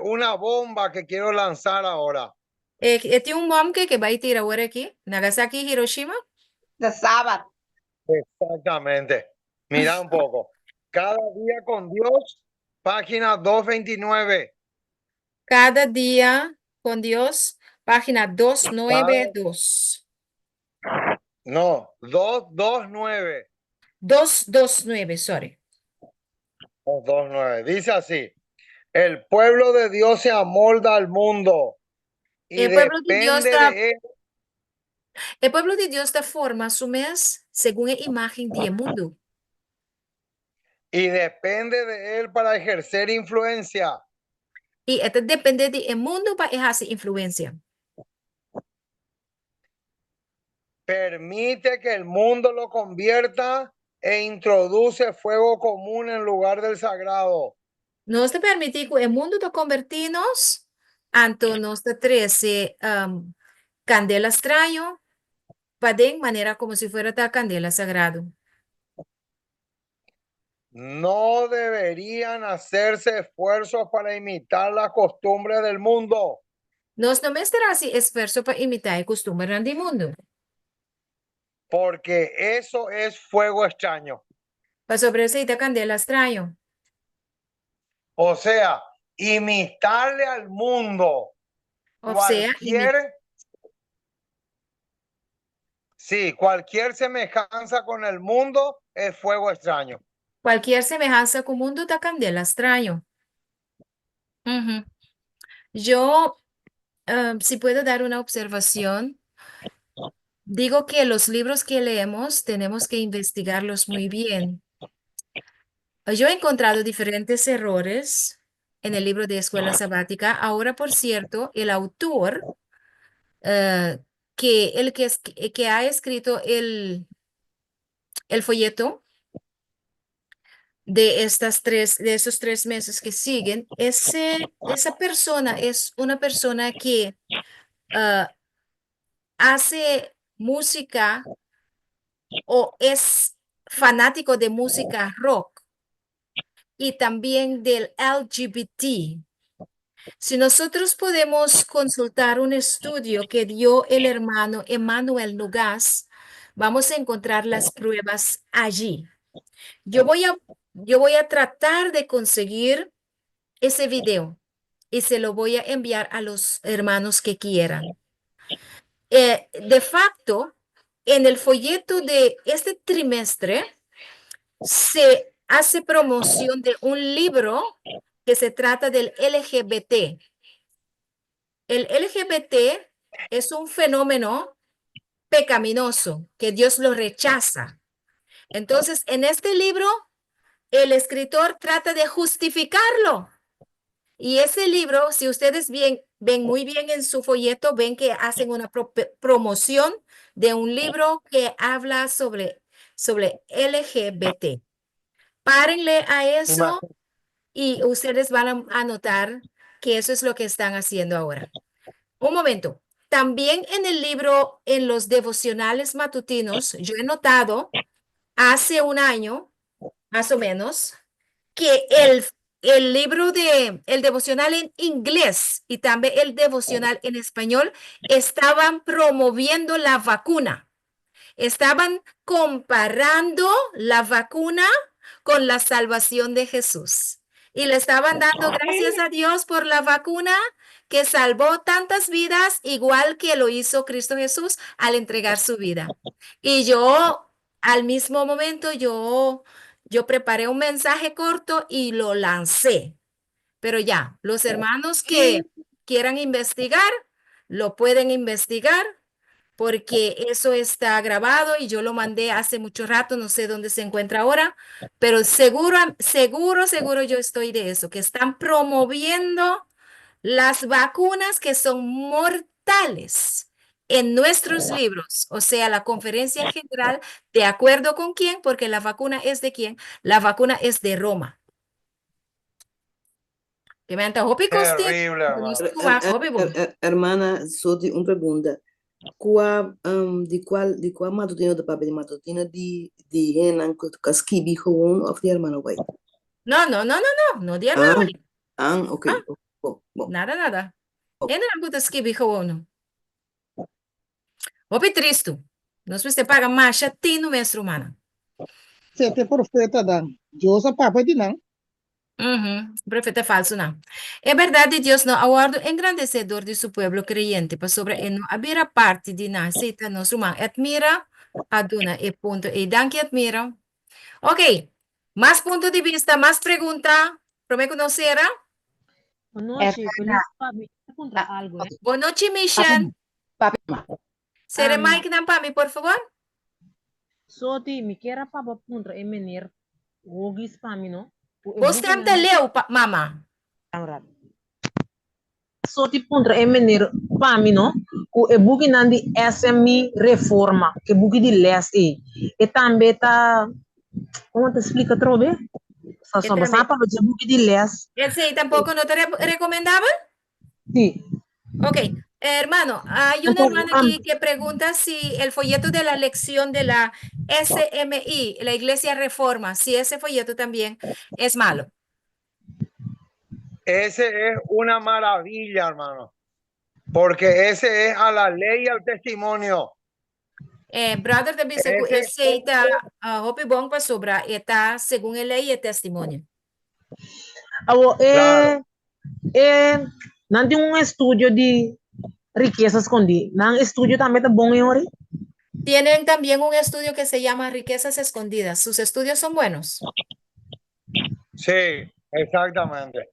una bomba que quiero lanzar ahora. E tin un bòm ku ta bai tira awor aki. Nagasaki, Hiroshima. De sábado. Exactamente. Mira un poco. Cada día con Dios, página 229. Cada día con Dios, página 292. No, 229. 229, sorry. 229. Dice así: El pueblo de Dios se amolda al mundo y El pueblo de Dios depende de él. E pueblo di Dios ta forma su mes segun e imágen di mundu. Y depende de él para ejercer influencia. I e ta dependé di mundu pa ehersé influensia. Permite que el mundo lo convierta e introduce fuego común en lugar del sagrado. Nos ta permití ku e mundu ta konvertí nos, anto nos ta trese kandela straño, paden manera komo si fuera ta kandela sagrado. No deberían hacerse esfuerzos para imitar las costumbres del mundo. Nos no mester hasi esfuerso pa imitá e kustumbernan di mundu. Porque eso es fuego extraño. Pasobra esei ta kandela straño. O sea, imitarle al mundo. O sea, Cualquier, sí, cualquier semejanza con el mundo es fuego extraño. Kualke semehansa ku mundu ta kandela straño. Ujú. Yo, si puedo dar una observación, digo que los libros que leemos tenemos que investigarlos muy bien. Yo he encontrado diferentes errores. en el libro de Escuela Sabática. Ahora, por cierto, el autor eh, que, el que, es, que ha escrito el, el folleto de estas tres, de esos 3 meses que siguen, ese, esa persona es una persona que hace música o es fanático de música rock y también del LGBT. Si nosotros podemos consultar un estudio que dio el hermano Emmanuel Nugas, vamos a encontrar las pruebas allí. Yo voy a tratar de conseguir ese video y se lo voy a enviar a los hermanos que quieran. De facto, en el folleto de este trimestre se hace promoción de un libro que se trata del LGBT. El LGBT es un fenómeno pecaminoso que Dios lo rechaza. Entonces, en este libro, el escritor trata de justificarlo. Y ese libro, si ustedes bien, ven muy bien en su folleto, ven que hacen una promoción de un libro que habla sobre LGBT. Párenle a eso y ustedes van a notar que eso es lo que están haciendo ahora. Un momento. También en el libro, en los devocionales matutinos, yo he notado hace un año, más o menos, que el libro de el devocional en inglés y también el devocional en español estaban promoviendo la vacuna. Estaban comparando la vacuna con la salvación de Jesús. Y le estaban dando gracias a Dios por la vacuna que salvó tantas vidas, igual que lo hizo Cristo Jesús al entregar su vida. Y yo, al mismo momento, yo preparé un mensaje corto y lo lancé. Pero ya, los hermanos que quieran investigar, lo pueden investigar porque eso está grabado y yo lo mandé hace mucho rato, no sé dónde se encuentra ahora, pero seguro, seguro, seguro yo estoy de eso, que están promoviendo las vacunas que son mortales en nuestros libros, o sea, la conferencia general, ¿de acuerdo con quién? Porque la vacuna es de quién? La vacuna es de Roma. Que me antojo. Terrible, Hermana, solo una pregunta. Di kua matutino ta papia? Di matutino di hendenan ku a skibi gewoon of di hermano White? No, no, no, no, no, no di hermano White. Ah, ok. Ah. Bon, bon. Nada, nada. Hendenan ku ta skibi gewoon. Hopi tristu. Nos mester paga masha tinu mes, ruman. Sete profetanan. Dios a papia di nan. Profeta falsu nan. E bèrdat di Dios no a wòrdu engrandesé dor di su pueblo kreyente, pasobra e no a bira parti di nan. Sí, ta nos ruman. Admira a duna e punto. E danki, Admira. Ok, mas punto di bista, mas pregunta. Promé ku nos sera? Bon nochi, feliz pa mi puntra algu, eh. Bon nochi, Mishan. Papi. Sera mic nan pa mi, por fabor. Soti, mi ke pa puntra e meneer Hogis pa mi, no? Bo stem ta leu, pa, mama. Soti puntra e meneer pa mi, no? Ku e buki nan di SMI Reforma, ku buki di les e. E tambe ta, kon ta splika trobe? Só E tambe. Pa buki di les. Esei tampoko no ta rekomendabel? Sí. Ok, hermano, hay una hermana aquí que pregunta si el folleto de la lección de la SMI, la Iglesia Reforma, si ese folleto también es malo. Ese es una maravilla, hermano. Porque ese es a la ley y al testimonio. Brother ta bisa ku Ese- esei ta hopi bon pasobra e ta segun e lei i testimonio. Awo, Klaro. Nan tin un estudio di rikesa skondí. Nan estudio tambe ta bon, Yori? Tienen también un estudio que se llama Riquezas Escondidas. ¿Sus estudios son buenos? Sí, exactamente.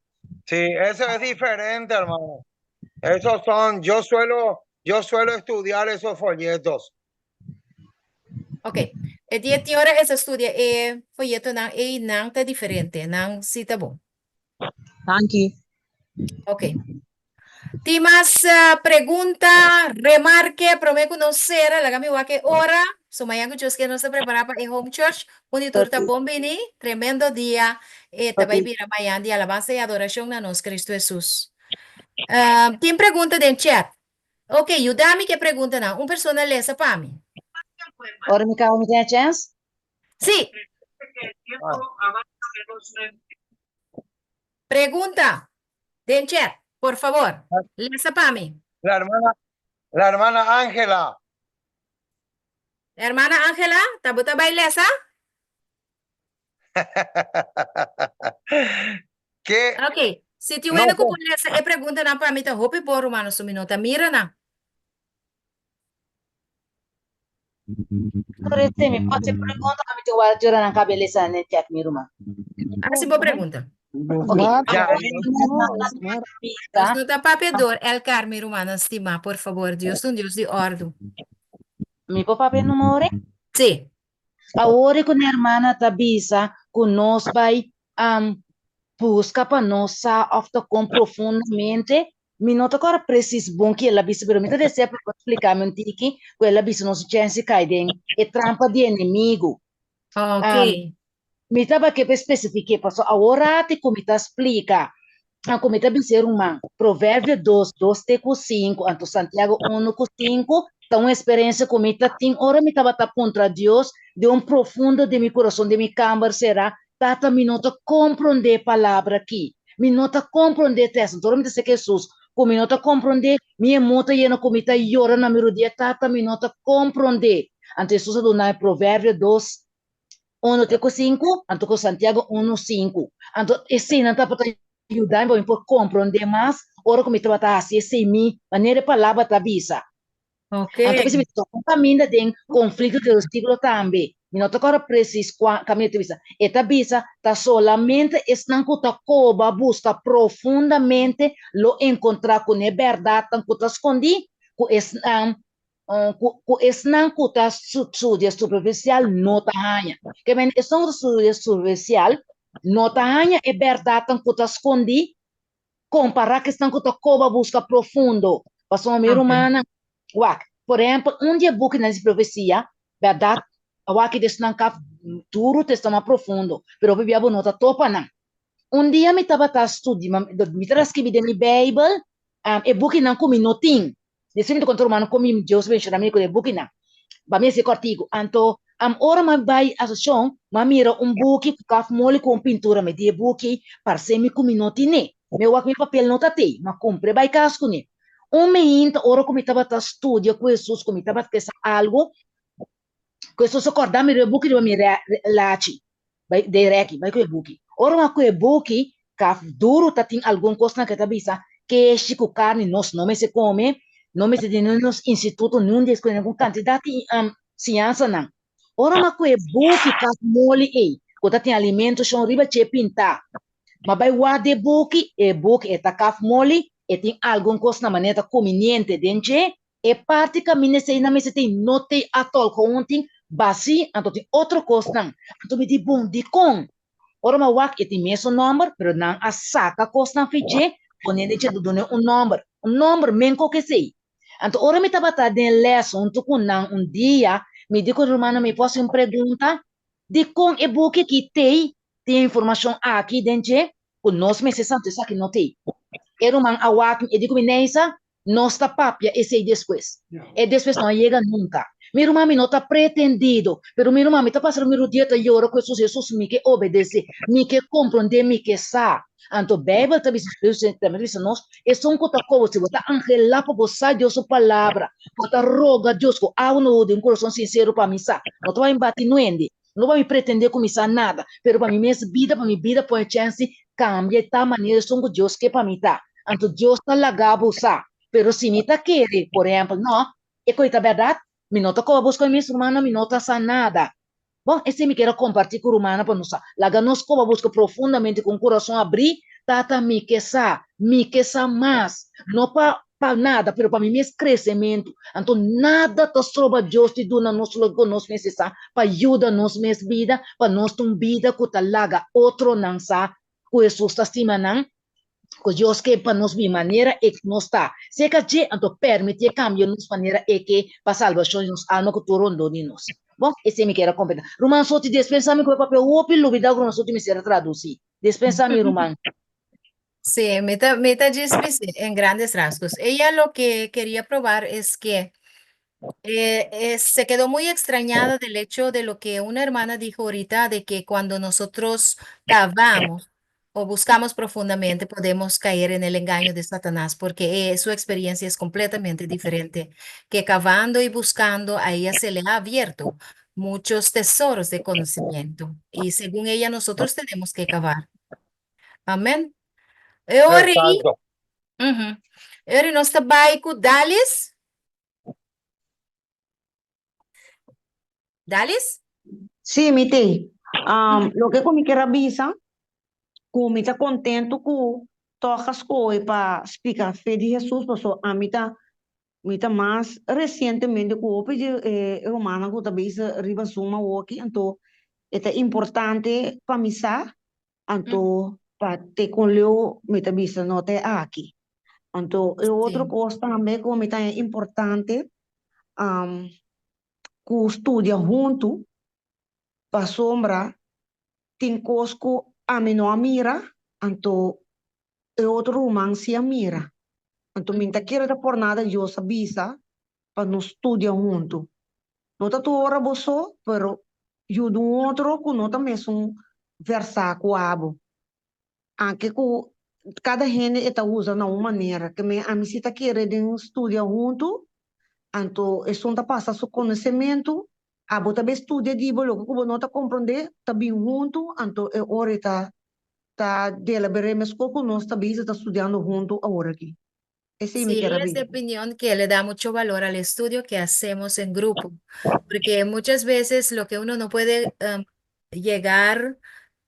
Sí, eso es diferente, hermano. Esos son, yo suelo estudiar esos folletos. Ok. E di ora e ta studia e foyetonan e nan ta diferente, nan sí ta bon. Danki. Ok. Tin mas pregunta, remarke, promé ku nos sera, laga mi wak e ora. So mañan ku Dios ke nos ta prepará pa e home church. Un di tur ta bon bini. Tremendo dia e ta bai bira mañan di alabansa i adorashon na nos Kristu Hesus. Tin pregunta den chat. Ok, yuda mi ku e preguntanan. Un persona lesa pa mi. Ora mi kaba mi tin e chèns? Sí. Pregunta den chat, por favor. Lesa pa mi. La hermana, la hermana Ángela. Hermana Ángela, ta bo ta bai lesa? Ke Ok, si tin no wende ku sé. por lesa e preguntanan pa mi ta hopi bon ruman, so mi no ta mira nan. Sorry, si mi por haci pregunta, mi tin wara jora nan cabe lesa den chat mi ruman. Haci bo pregunta. Ok. Ya. Nos no ta papia door elkaar mi rumannan stimá, por fabor, Dios ta un Dios di òrdu. Mi por papia numa ora? Sí. Awor ku mi hermana ta bisa ku nos bai buska pa nos sa òf ta kon profundamente, mi no ta kòrda presis bon ki el a bisa, pero mi ta desea pa bo splika mi un tiki ku el a bisa nos chèns di kai den e trampa di enemigu. Ok. Mi taba ke pa spesifik'é, pasobra awor rati ku mi ta splika, ku mi ta bisa e ruman, Proverbio dos, dos te ku sinku, anto Santiago unu ku sinku, ta un eksperensia ku mi ta tin ora mi tabata puntra Dios den un profundo di mi kurason, den mi kamber será, Tata, mi no ta komprondé e palabra akí, mi no ta komprondé e tèst. Anto ora mi ta seka Hesus ku mi no ta komprondé, mi emó ta yena ku mi ta yora na mi rudia, Tata, mi no ta komprondé. Anto Hesus a duna mi Proverbio dos, Unu te ku sinku, anto ku Santiago unu sinku. Anto eseinan tabata yuda mi pa mi por komprondé mas ora ku mi tabata hasi esei mi manera e palabra ta bisa. Anto p'esei mi ta toka un kaminda den konflikto di versíkulo tambe. Mi no ta kòrda presis kua kaminda e ta bisa. E ta bisa, Ta solamente esnan ku ta koba buska profundamente lo enkontrá ku n'e bèrdatnan ku ta skondí, ku esnan ku esnan ku ta studia superficial no ta haña. Ke men esnan ku ta studia superficial no ta haña e bèrdatnan ku ta skondí kompará ku esnan ku ta koba buska profundo. Pasobra mi rumannan, wak, por ehèmpel, un di e bukinan di profesia, bèrdat, awaki di esnan kap duru ta esnan mas profundo, pero hopi bia bo no ta topa nan. Un dia mi tabata studia, mi tabata skibi den mi Beibel e bukinan ku mi no tin. Despues mi ta konta rumannan kon mi Dios benshoná mi ku e bukinan. Pa mi a hasi kòrtiku. Anto, ora mi a bai asosiashon, mi a mira un buki ku kaf moli ku un pintura. Mi di e buki parse mi ku mi no tine. Mi a wak mi papel no ta tei. Mi a kumpr'e bai kas kuné. Un meinta ora ku mi tabata studia ku Hesus, ku mi tabata ke sa algu, ku Hesus a kòrda mi riba e buki riba mi lachi. Bai den reki, bai ku e buki. Ora bo a ku e buki, kaf duru ta tin algun kosnan ke ta bisa, keshi ku karni nos no mester kome, no mester tin den nos instituto niun di es ku kantidat di siñansanan. Ora bo a ku e buki kaf moli ei, ku ta tin alimento shon riba dje pintá, ma bai wak e buki, e buki e ta kaf moli, e tin algun kosnan manera ta kuminiente den dje, E parti kaminda eseinan mester tin no tei atòl gewoon tin basí anto tin otro kosnan. Anto mi di bon dikon? Ora mi a wak e tin mesun nòmber pero nan a saka kosnan fi dje pone den dje dun'e un nòmber. Un nòmber men koke esei. Anto ora mi tabata den lès huntu ku nan un dia mi di ku e rumannan mi por hasi un pregunta? Dikon e buki aki tei tin e informashon aki den dje ku nos mester sa anto esaki no tei. E ruman a wak mi e di ku mi Neisa Nos ta papia esei despues. E despues no a yega nunka. Mi ruman, mi no ta pretendido, pero mi ruman, mi ta pasa mi rudia ta yora ku Hesus, Hesus, mi ke obedesé, mi ke komprondé, mi ke sa. Anto Beibel ta bisa, Spiritu Santu tambe ta bisa nos, esun ku ta kobo, si bo ta anhelá pa bo sa Dios su palabra, bo ta roga Dios ku awe no di un kurason sinsero pa mi sa. No ta pa mi bati nuende, no pa mi pretendé ku mi sa nada, pero pa mi mes bida, pa mi bida pone chèns di Cambia e ta manera esun cu Dios ke pa mi ta. Anto Dios ta laga bo sa. Pero si mi ta kere, por ehempel, no, e coy ta berdad, mi no ta coba bos coy mes rumannan, mi no ta sa nada. Bon, esey mi kier a comparti cu rumannan pa nos sa. Laga nos coba busca profundamente cu un curason abri, Tata, mi ke sa, mi ke sa mas. No pa pa nada, pero pa mi mes crecemento. Anto nada ta stroba Dios di duna nos loke cu nos mester sa pa yuda nos mes bida, pa nos ta un bida cu ta laga otronan sa ku Hesus ta stima nan, ku Dios ke pa nos bin manera e nos ta. Seka dje, anto permitié kambia nos manera e ke pa salbashon di nos alma ku tur rondó di nos. Bon, esei mi kier a kompletá. Ruman Soti, despensa mi ku e papia hopi lubidá ku Ruman Soti mester a tradusí. Despensa mi, ruman. Sí, mi ta, mi ta djis bis'é en grandes rasgos. Ella lo que quería probar es que eh, eh, se quedó muy extrañada del hecho de lo que una hermana dijo ahorita, de que cuando nosotros cavamos o buscamos profundamente, podemos caer en el engaño de Satanás, porque eh, su experiencia es completamente diferente, que cavando y buscando, a ella se le ha abierto muchos tesoros de conocimiento. Y según ella, nosotros tenemos que cavar. Amén. E ora ei, Exacto. uhum. E ora nos ta bai ku Dalis. Dalis? Sí, mi te. Um, loke ku mi kier a bisa, ku mi ta kontentu ku tòg a skohe pa splika fe di Hesus, pasobra ami ta mi ta mas resientemente ku hopi di e rumannan ku ta bisa riba Zoom awoki, anto e ta importante pa mi sa Anto pa te kon leu mi ta bisa no ta e aki. Anto e otro Sí. kos tambe ku mi ta haña importante ku studia huntu pasobra tin kos ku ami no a mira anto e otro ruman si a mira. Anto mi ta kere ta por nada Dios a bisa pa nos studia huntu. No ta tur ora bo so, pero yuda un otro ku no ta mesun versá ku abo. Anke ku kada hende e ta usa na un manera. Ke men ami si ta kere den studia huntu, anto esun ta pasa su konosementu, abo ta bai studia di bo loke ku bo no ta komprondé, ta bin huntu, anto e ora e ta ta delaber'é meskos ku nos ta bisa ta studiando huntu aworakí. Esei mi Sí, kier a ella es de bisa. opinión que le da mucho valor al estudio que hacemos en grupo, porque muchas veces lo que uno no puede em, llegar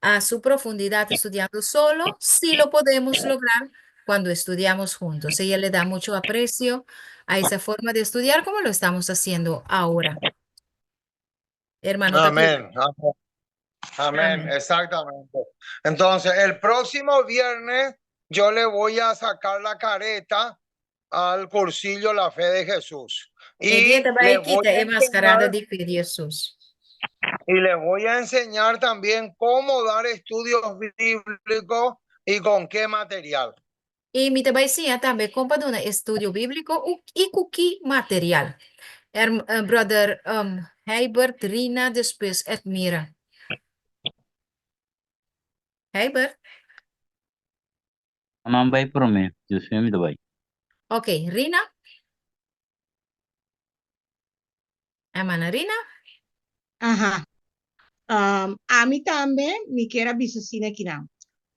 a su profundidad estudiando solo, sí lo podemos lograr cuando estudiamos juntos. Ella le da mucho aprecio a esa forma de estudiar como lo estamos haciendo ahora. Hermano Tatiana. Amén. Amén. Amén, Amén. exactamente. Entonces, el próximo viernes yo le voy a sacar la careta al cursillo La Fe de Jesús. E dia Y ta bai les voy kita a e mascarada enseñar, di fe di Hesus. y les voy a enseñar también cómo dar estudios bíblicos y con qué material. I mi ta bai siña tambe kon pa duna estudio bíbliko i ku ki material. Herm, brother um, Heibert, Rina, despues Edmira. Heibert? Nan bai promé, despues mi ta bai. Ok, Rina? Hermana Rina? Aha. Um, ami tambe mi kier a bisa asina kinan.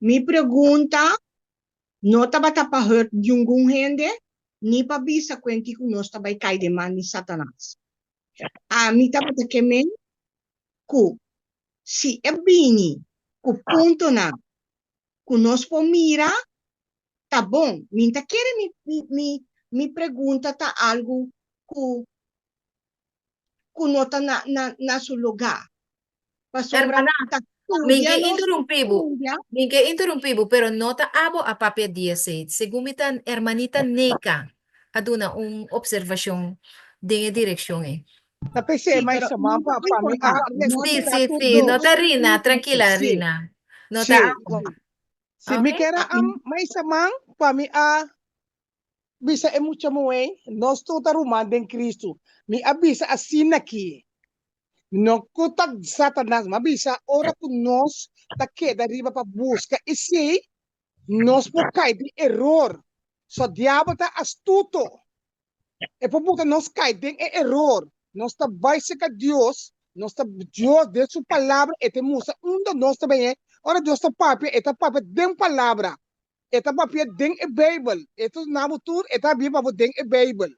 Mi pregunta no tabata pa hurt ningun hende, ni pa bisa kuenti ku nos ta bai kai den man di Satanas. Ami tabata ke men ku si e bini ku puntonan ku nos por mira, ta bon. Mi ta kere mi, mi, mi, mi pregunta ta algu ku ku no ta na, na, na su lugá. Pasobra Hermana, ta mi studia ke nos ta interrumpí bo, studia. mi ke interrumpí bo, pero no ta abo a papia di esei. Segun mi ta hermanita Neka a duna un observashon den e direkshon ei. Ta p'esei Sí, mai pero sama no pa ta pa mi a importá. No Sí, ta sí, repliká tur sí, no dos. ta Rina, trankila Sí, Rina, no sí. ta abo. Si mi Ok? kier a mai saman pa mi a bisa e mucha muhé, nos tur ta ruman den Cristo. Mi a bisa asina aki, no ku ta Satanas, mi a bisa ora ku nos ta keda riba pa buska esei, nos por kai den eror. So diabel ta astuto. E por buta nos kai den e eror. Nos ta bai serka Dios, nos ta Dios den su palabra e ta mustra unda nos ta bai. Ora Dios ta papia, e ta papia den palabra. E ta papia den e Bijbel. E ta duna bo tur, e ta habia pa bo den e Bijbel.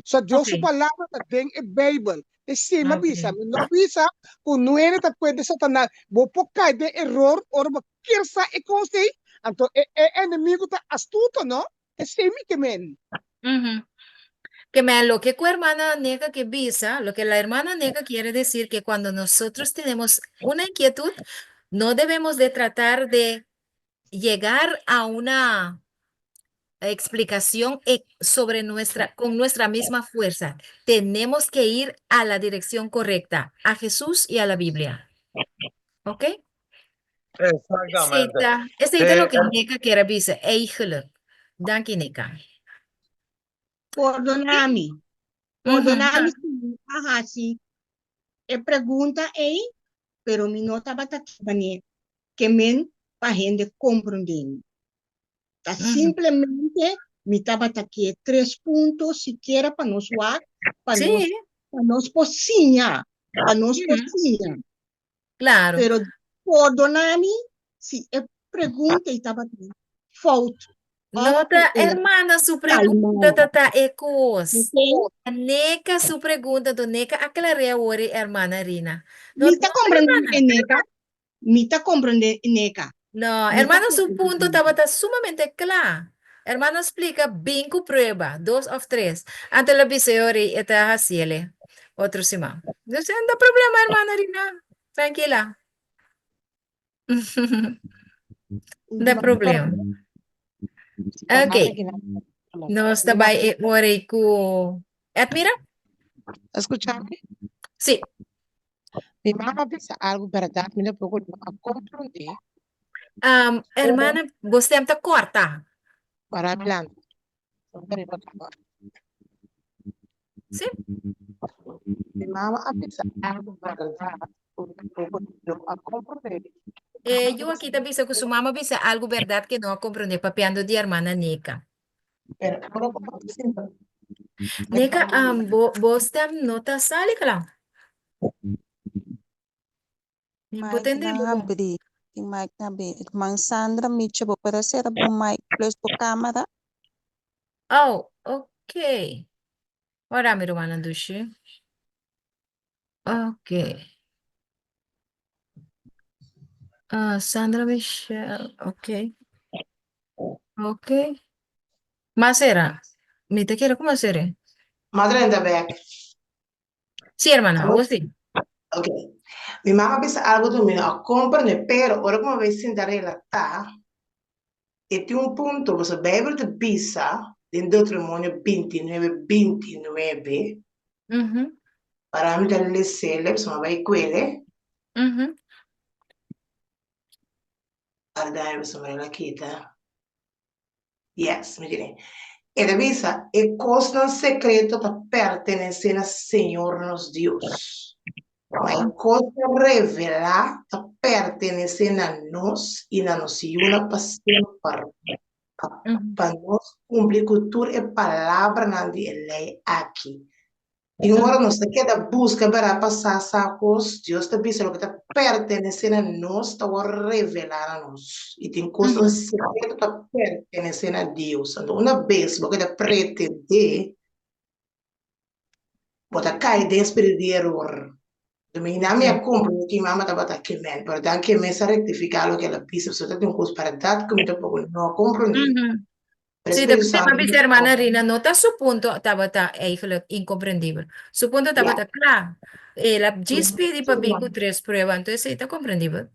So Dios su Ok. palabra ta den e Bijbel. Esei mi a Ok. bisa. Mi no a bisa ku nuene ta kuente Satanas. Bo por kai den eror ora bo kier sa e kos ei. Anto e e enemigo ta astuto, no? Esei mi ke men. Ujú. Ke men loke ku hermana Neka ke bisa, lo que la hermana Neka quiere decir que cuando nosotros tenemos una inquietud, no debemos de tratar de llegar a una explicación sobre nuestra, con nuestra misma fuerza. Tenemos que ir a la dirección correcta, a Jesús y a la Biblia. ¿Ok? Exactamente. Esey ta loke Neka kier a bisa, eigenlijk. Danki, Neka. Pordona mi. Pordona mi si mi a hasi e pregunta ei, pero mi no tabata ke men pa hende komprondé mi. Ta simplemente mi tabata ke tres punto sikiera pa nos wak, pa nos, pa nos por siña, pa nos por siña. Pero pordona mi si e pregunta ei tabata fout. No ta hermana su pregunta ta ta e kos. Neka su pregunta, to Neka aclaré awor e hermana Rina. No, Mi ta comprende Neka. Mi ta comprende Neka. No, hermano su punto tabata sumamente cla. Hermano splica bin cu prueba, dos of tres. Anto lo bisa e ora e ta haciele otro siman. Dus no ta problema hermana Rina. Tranquila. No ta problema. Ok. Nos ta bai e ora ei cu Edmira? Escuchame? Sí. Mi mama bisa algo berdad, mi tampoco no a comprende. Hermana, bo stem ta corta. Para adelante. Sí. Mi mama a bisa algo berdad, mi tampoco no a comprende. Yu aki ta bisa cu su mama bisa algo berdad que no a comprende, papiando di hermana Nica. Pero ora cu bo ta sinta. Nica, bo stem no ta sali cla. Bo Mic tende na bo. habri. Tin mic na habri. Ruman Sandra, Micha, bo por a sera bo mic plus bo camera? Oh, ok. Ora mi rumannan dushi. Ok. Ah, Sandra Michelle, ok. Ok. Mas era. Mi te quiero como hacer. Madre anda back. Sí, hermana, vos sí. Ok. Mi mama bisa algo tu mi no a comprende, pero ora como ves sinta relata, e tin un punto, boso Bijbel te bisa den Deuteronomio 29, 29, para mi ta lesele, pasobra mi a bai kuele. Guarda, pasobra el a kita. Yes, mi tene. E ta bisa, e kosnan sekreto ta pertenesé na Señor nos Dios, ma e kosnan revelá ta pertenesé na nos i na nos yunan pa semper, pa nos kumpli ku tur e palabranan di e lei aki. Tin ora nos ta keda buska bera pa sa sa kos, Dios ta bisa loke ta pertenesé na nos ta wòrdu revelá na nos. I tin kosnan sekreto ta pertenesé na Dios. Anto una bes bo keda pretendé, bo ta kai den spiritu di eror. Dominga mi a komprendé ki mama tabata kemen, pero danki mes a rektifiká loke el a bisa, pasobra ta tin un kos bèrdat ku mi tampoko no a komprendé. Pero Sí, Espíritu te Santo bisa hermana Rina, no ta su punto tabata eigenlijk incomprendibel. Su punto tabata kla. El a djis pidi pa bin ku tres prueba, anto esei ta komprendibel.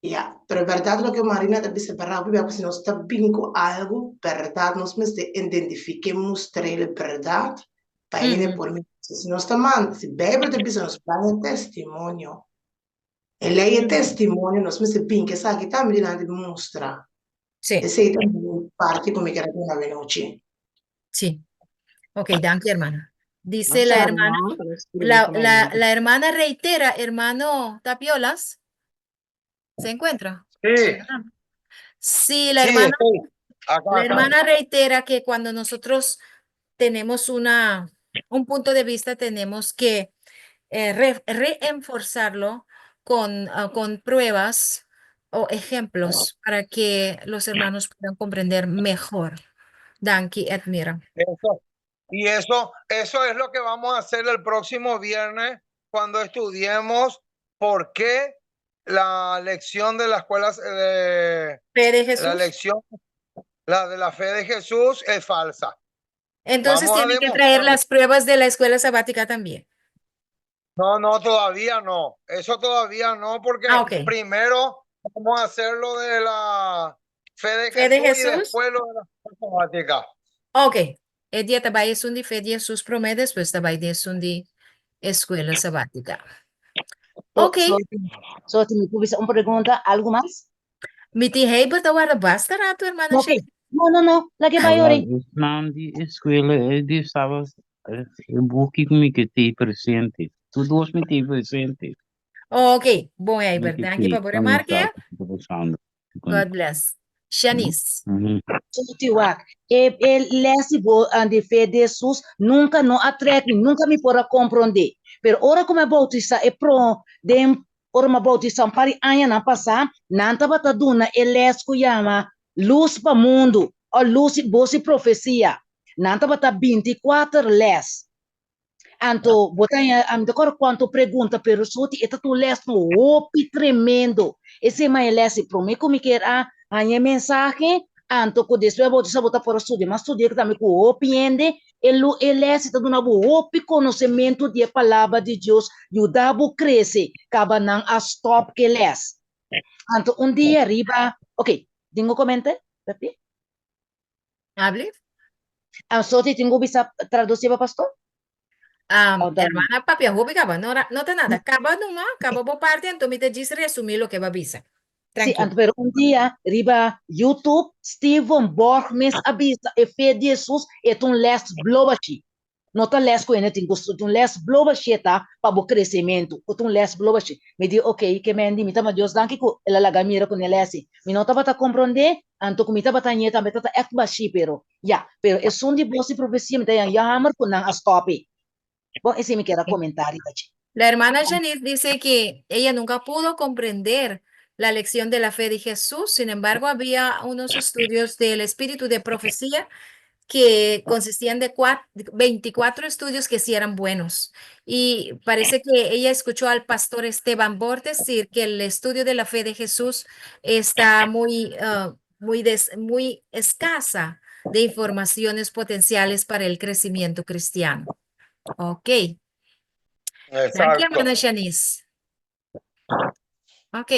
Ya, pero bèrdat loke Marina ta bisa bèrdat, hopi bia ku si nos ta bin ku algu bèrdat nos mester identifiké, mustr'el bèrdat pa e hende por mira. Si nos ta manda, si Beibel ta bisa nos bai e testimonio, e lei e testimonio nos mester bin ku esaki tambe dilanti mustra. Sí. Esei ta mi parti ku mi ker a duna awenochi. Sí. Ok, danki hermana. Dice la hermana, la, la, la hermana reitera, hermano Tapiolas, ¿se encuentra? Sí. Sí, la Sí, hermana, estoy acá, la acá. hermana reitera que cuando nosotros tenemos una, un punto de vista, tenemos que eh, re- reenforzarlo con, ah, con pruebas o ejemplos para que los hermanos puedan comprender mejor. Danki, Edmira. Eso. Y eso, eso es lo que vamos a hacer el próximo viernes cuando estudiemos por qué la lección de la escuela de Fe de la Jesús. lección, la de la fe de Jesús es falsa. Entonces Vamos a tienen que traer demostrar. las pruebas de la escuela sabática también. No, no, todavía no. Eso todavía no, porque Ah, ok. primero vamos a hacer lo de la, Fe de Fe de Jesús y Jesús? después lo de la sabática. Ok. E dia ta bai esun di Fe di Jesús promé, despues ta bai den esun di Escuela Sabática. So, Ok. so, so, si mi por bisa un pregunta, algo mas? Mi tin Heibert ta warda basta rato, hermana Ok. Shirley. No, no, no, laga e bai Hola, ori. esnan di escuela e di Sabas e buki ku mi ke tei presente. Tur dos mi tei presente. Ok, bon Mi Heibert, ke danki tei pa bo pa mi remarke. sa kiko ta pasando. God bless. Shanice. Soti wak, e e les di bo di fe di Hesus nunka no a trek mi, nunka mi por a komprondé. Pero ora ku mi a boutisá e pro den ora mi a boutisá un par di añanan pasá, nan tabata duna e les ku yama Lus pa Mundu òf Lus i Bos i Profesia. Nan tabata 24 les. Anto bo ta haña, ami ta kòrda kuantu pregunta, pero soti e ta ta un lès no hopi tremendo. Esei ma e lès i promé ku mi kier a haña e mensahe, anto ku despues bo sa bo ta por a studia. Mi a studia tambe ku hopi hende, e lu e lès i ta duna bo hopi konosementu di e palabra di Dios, yuda bo krese, kaba nan a stòp ku e lès. Anto un dia riba, ok, tin un komente, Pepi? Hable. Ah, so ti tin ku bisa traduci pa pastor? Um, O dan- hermana papia hopi kaba, no, ra- no ta nada. Kaba numa, kaba bo parte, anto mi ta djis resumí loke ba bisa. Sí, Tranquilo. anto pero un dia riba YouTube, Steven Borg mes a bisa e fe di Jesus e ta un les blobashi. No ta les ku hende tin ku studia, un les blo bashé ta pa bo kresementu, ku ta un les blo bashé. Mi di, ok, ke men di, mi ta ma Dios danki ku el a laga mira ku ne lesi. Mi no tabata komprondé, anto ku mi tabata ñe tambe tabata ègt bashí, pero ya. Pero esun di bos di profesia mi ta yan jammer ku nan a stòp e. Bon, esei mi kier a komentá riba dje. La hermana Janice dice que ella nunca pudo comprender la lección de la fe de Jesús, sin embargo había unos estudios del espíritu de profecía que consistían de 24 estudios que sí eran buenos. Y parece que ella escuchó al pastor Esteban Bor decir que el estudio de la fe de Jesús está muy, ah, muy, muy escasa de informaciones potenciales para el crecimiento cristiano. Ok. Danki, Exacto. hermana Shanice. Ok.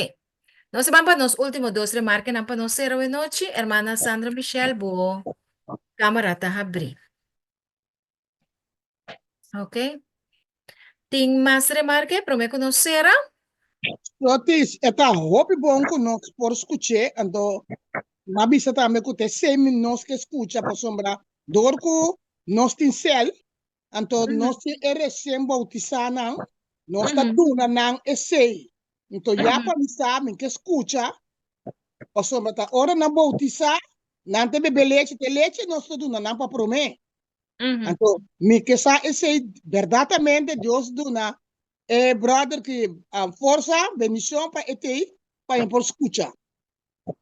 Nos van pa nos último dos remarkenan pa nos sera nochi. Hermana Sandra Michelle, bo cámara ta habrí. Ok. Tin mas remarke? Promé ku nos sera? Otis, e ta hopi bon ku nos por skuch'é, anto m'a bisa tambe ku ta esei nos ke skucha pasobra dor ku nos tin sèl, Anto nos tin e resien bautisánan, nos ta duna nan esei. Anto ya pa mi sa, mi ke skucha, pasobra ta ora nan bautisá, nan ta bebe lechi, ta e lechi nos ta duna nan pa promé. Anto mi ke sa esei berdatamente Dios duna e bròder ki forsa, bendishon pa e tei, pa e por skucha.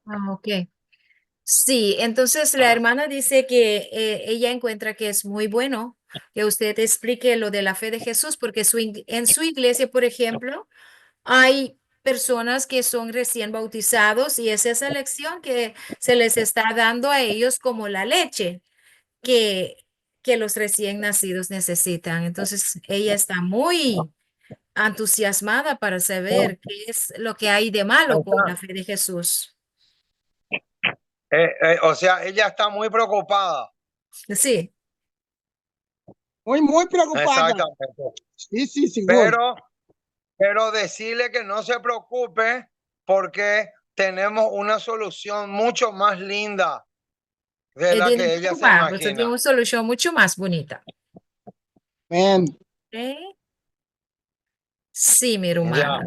Ah, ok. Sí, entonces la hermana dice que eh, ella encuentra que es muy bueno que usted explique lo de la fe de Jesús, porque su, en su iglesia, por ejemplo, hay personas que son recién bautizados y es esa lección que se les está dando a ellos como la leche que, que los recién nacidos necesitan. Entonces, ella está muy entusiasmada para saber qué es lo que hay de malo con la fe de Jesús. Eh, eh, o sea, ella está muy preocupada. Sí. Muy, muy preocupada. Exactamente. Sí, sí, sí. Pero, pero decirle que no se preocupe porque tenemos una solución mucho más linda de E la di que no ella se preokupá, boso tin imagina. un solushon muchu mas bunita. Amén. Ok? Sí, mi Ya. rumannan.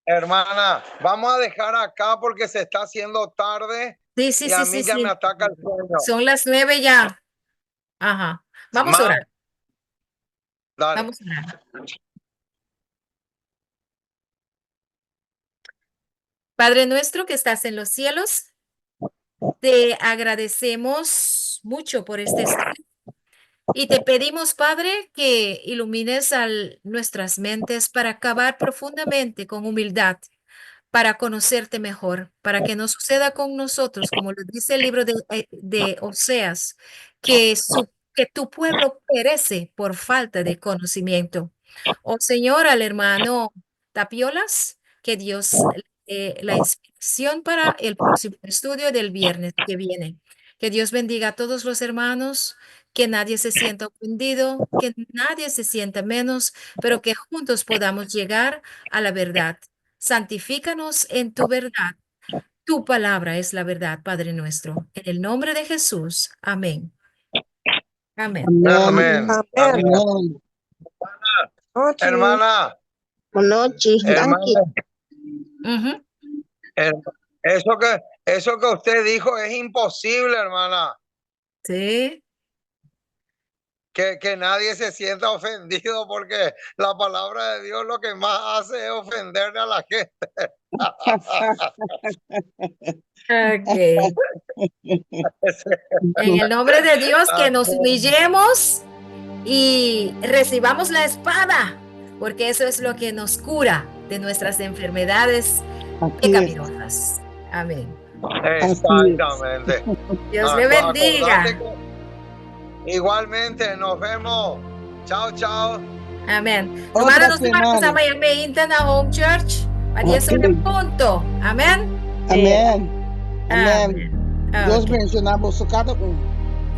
Hermana, vamos a dejar acá porque se está haciendo tarde Sí, sí, y a sí, mí sí, ya sí. me ataca el sueño. Son las nueve ya. Ajá. Vamos a Ma, orar. dale. Vamos a orar. Padre nuestro que estás en los cielos, te agradecemos mucho por este estudio y te pedimos, Padre, que ilumines a nuestras mentes para acabar profundamente con humildad, para conocerte mejor, para que no suceda con nosotros, como lo dice el libro de, eh, de Oseas, que, su, que tu pueblo perece por falta de conocimiento. Oh Señor, al hermano Tapiolas, que Dios eh, la inspiración para el próximo estudio del viernes que viene. Que Dios bendiga a todos los hermanos, que nadie se sienta ofendido, que nadie se sienta menos, pero que juntos podamos llegar a la verdad. Santifícanos en tu verdad. Tu palabra es la verdad, Padre nuestro. En el nombre de Jesús. Amén. Amén. Amén. Amén. Hermana. Buenas noches. Hermana. Eso que, eso que usted dijo es imposible, hermana. Sí. Que, que nadie se sienta ofendido porque la palabra de Dios lo que más hace es ofenderle a la gente. Ok. En el nombre de Dios, que nos humillemos y recibamos la espada, porque eso es lo que nos cura de nuestras enfermedades pecaminosas. Amén. Exactamente. Dios le bendiga. Igualmente, nos vemos. Chao, chao. Amén. Hermano, nos vemos a Miami Inter Home Church. A 10 okay. punto. Amén. Amén. Amén. Dios bendiciona boso cada un.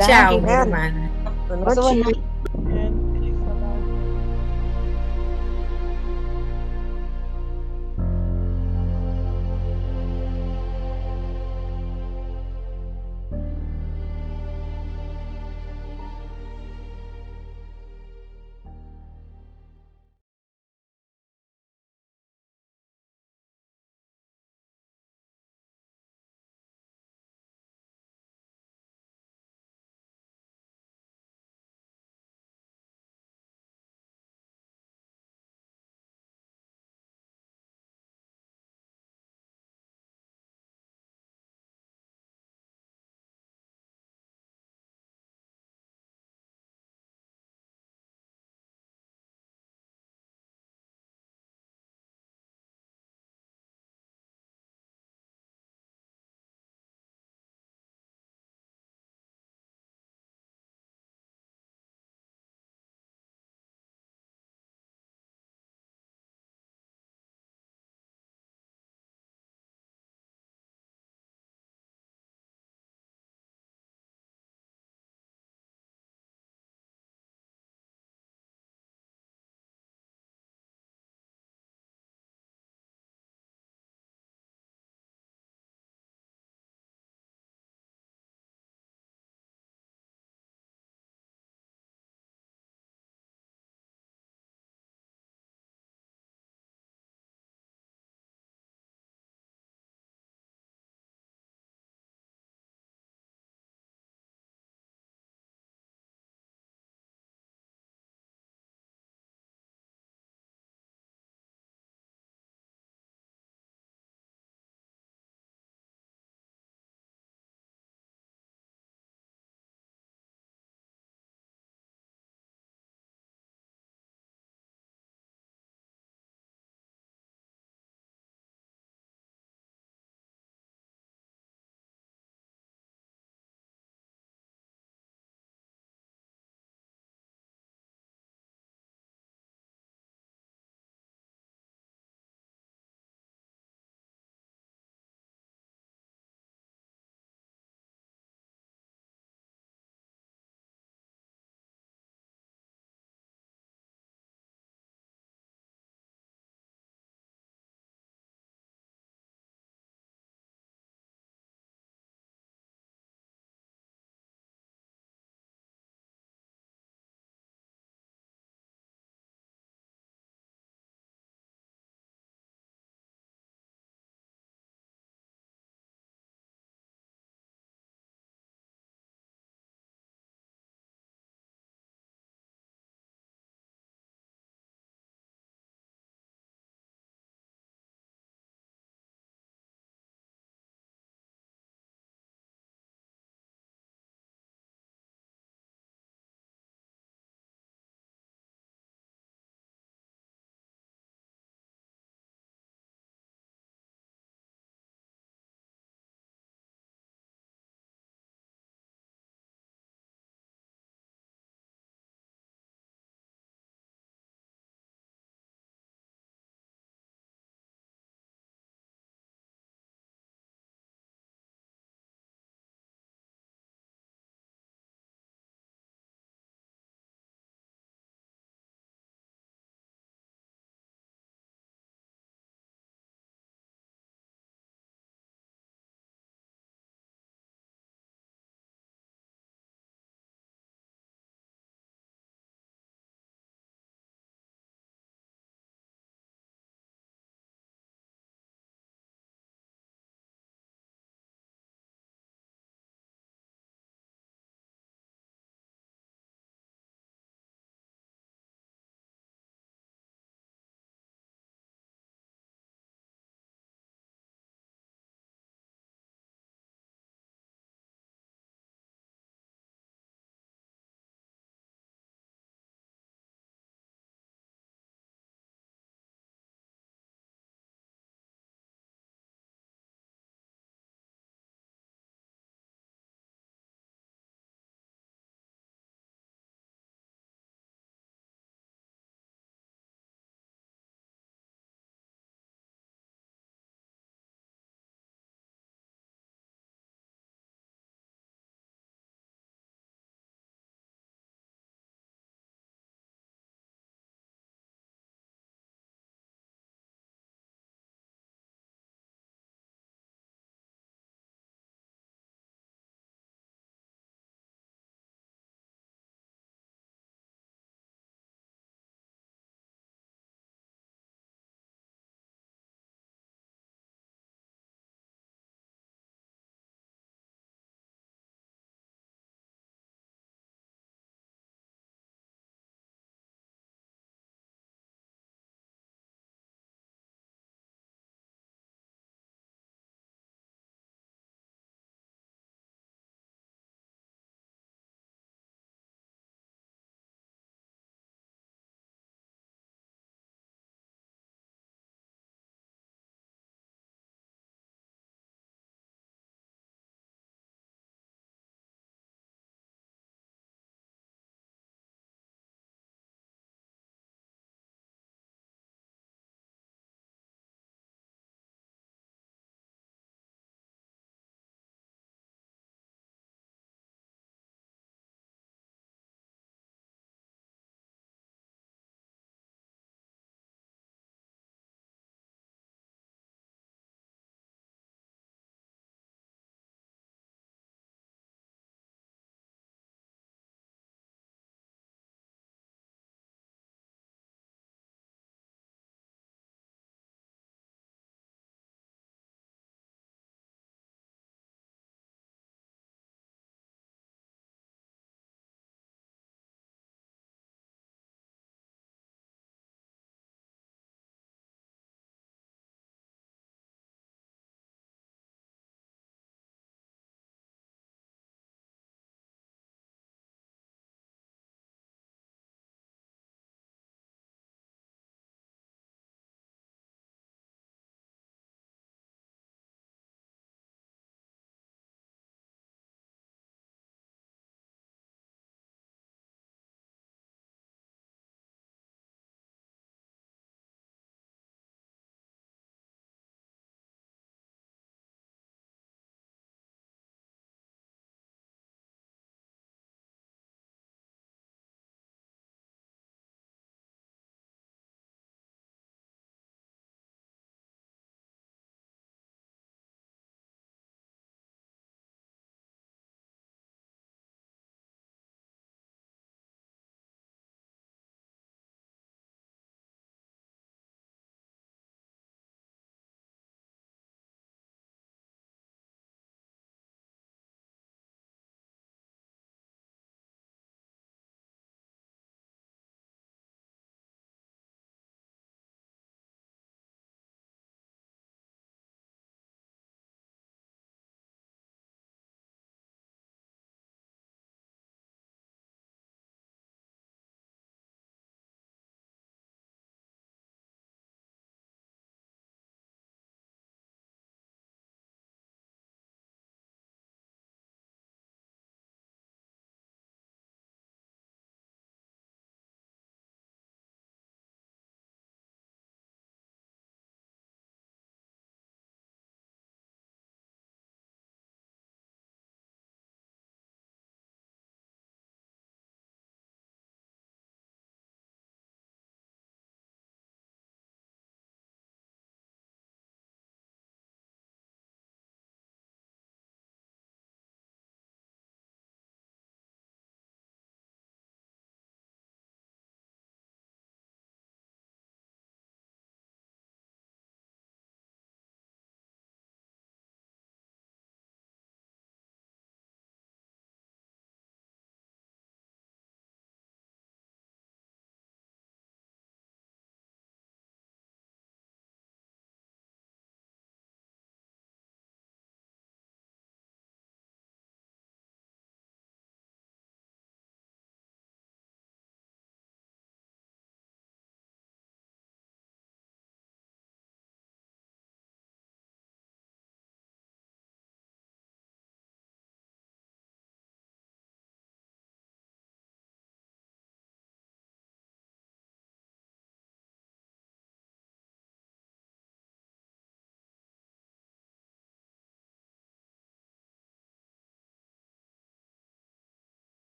Chao, hermana. Buenas noches.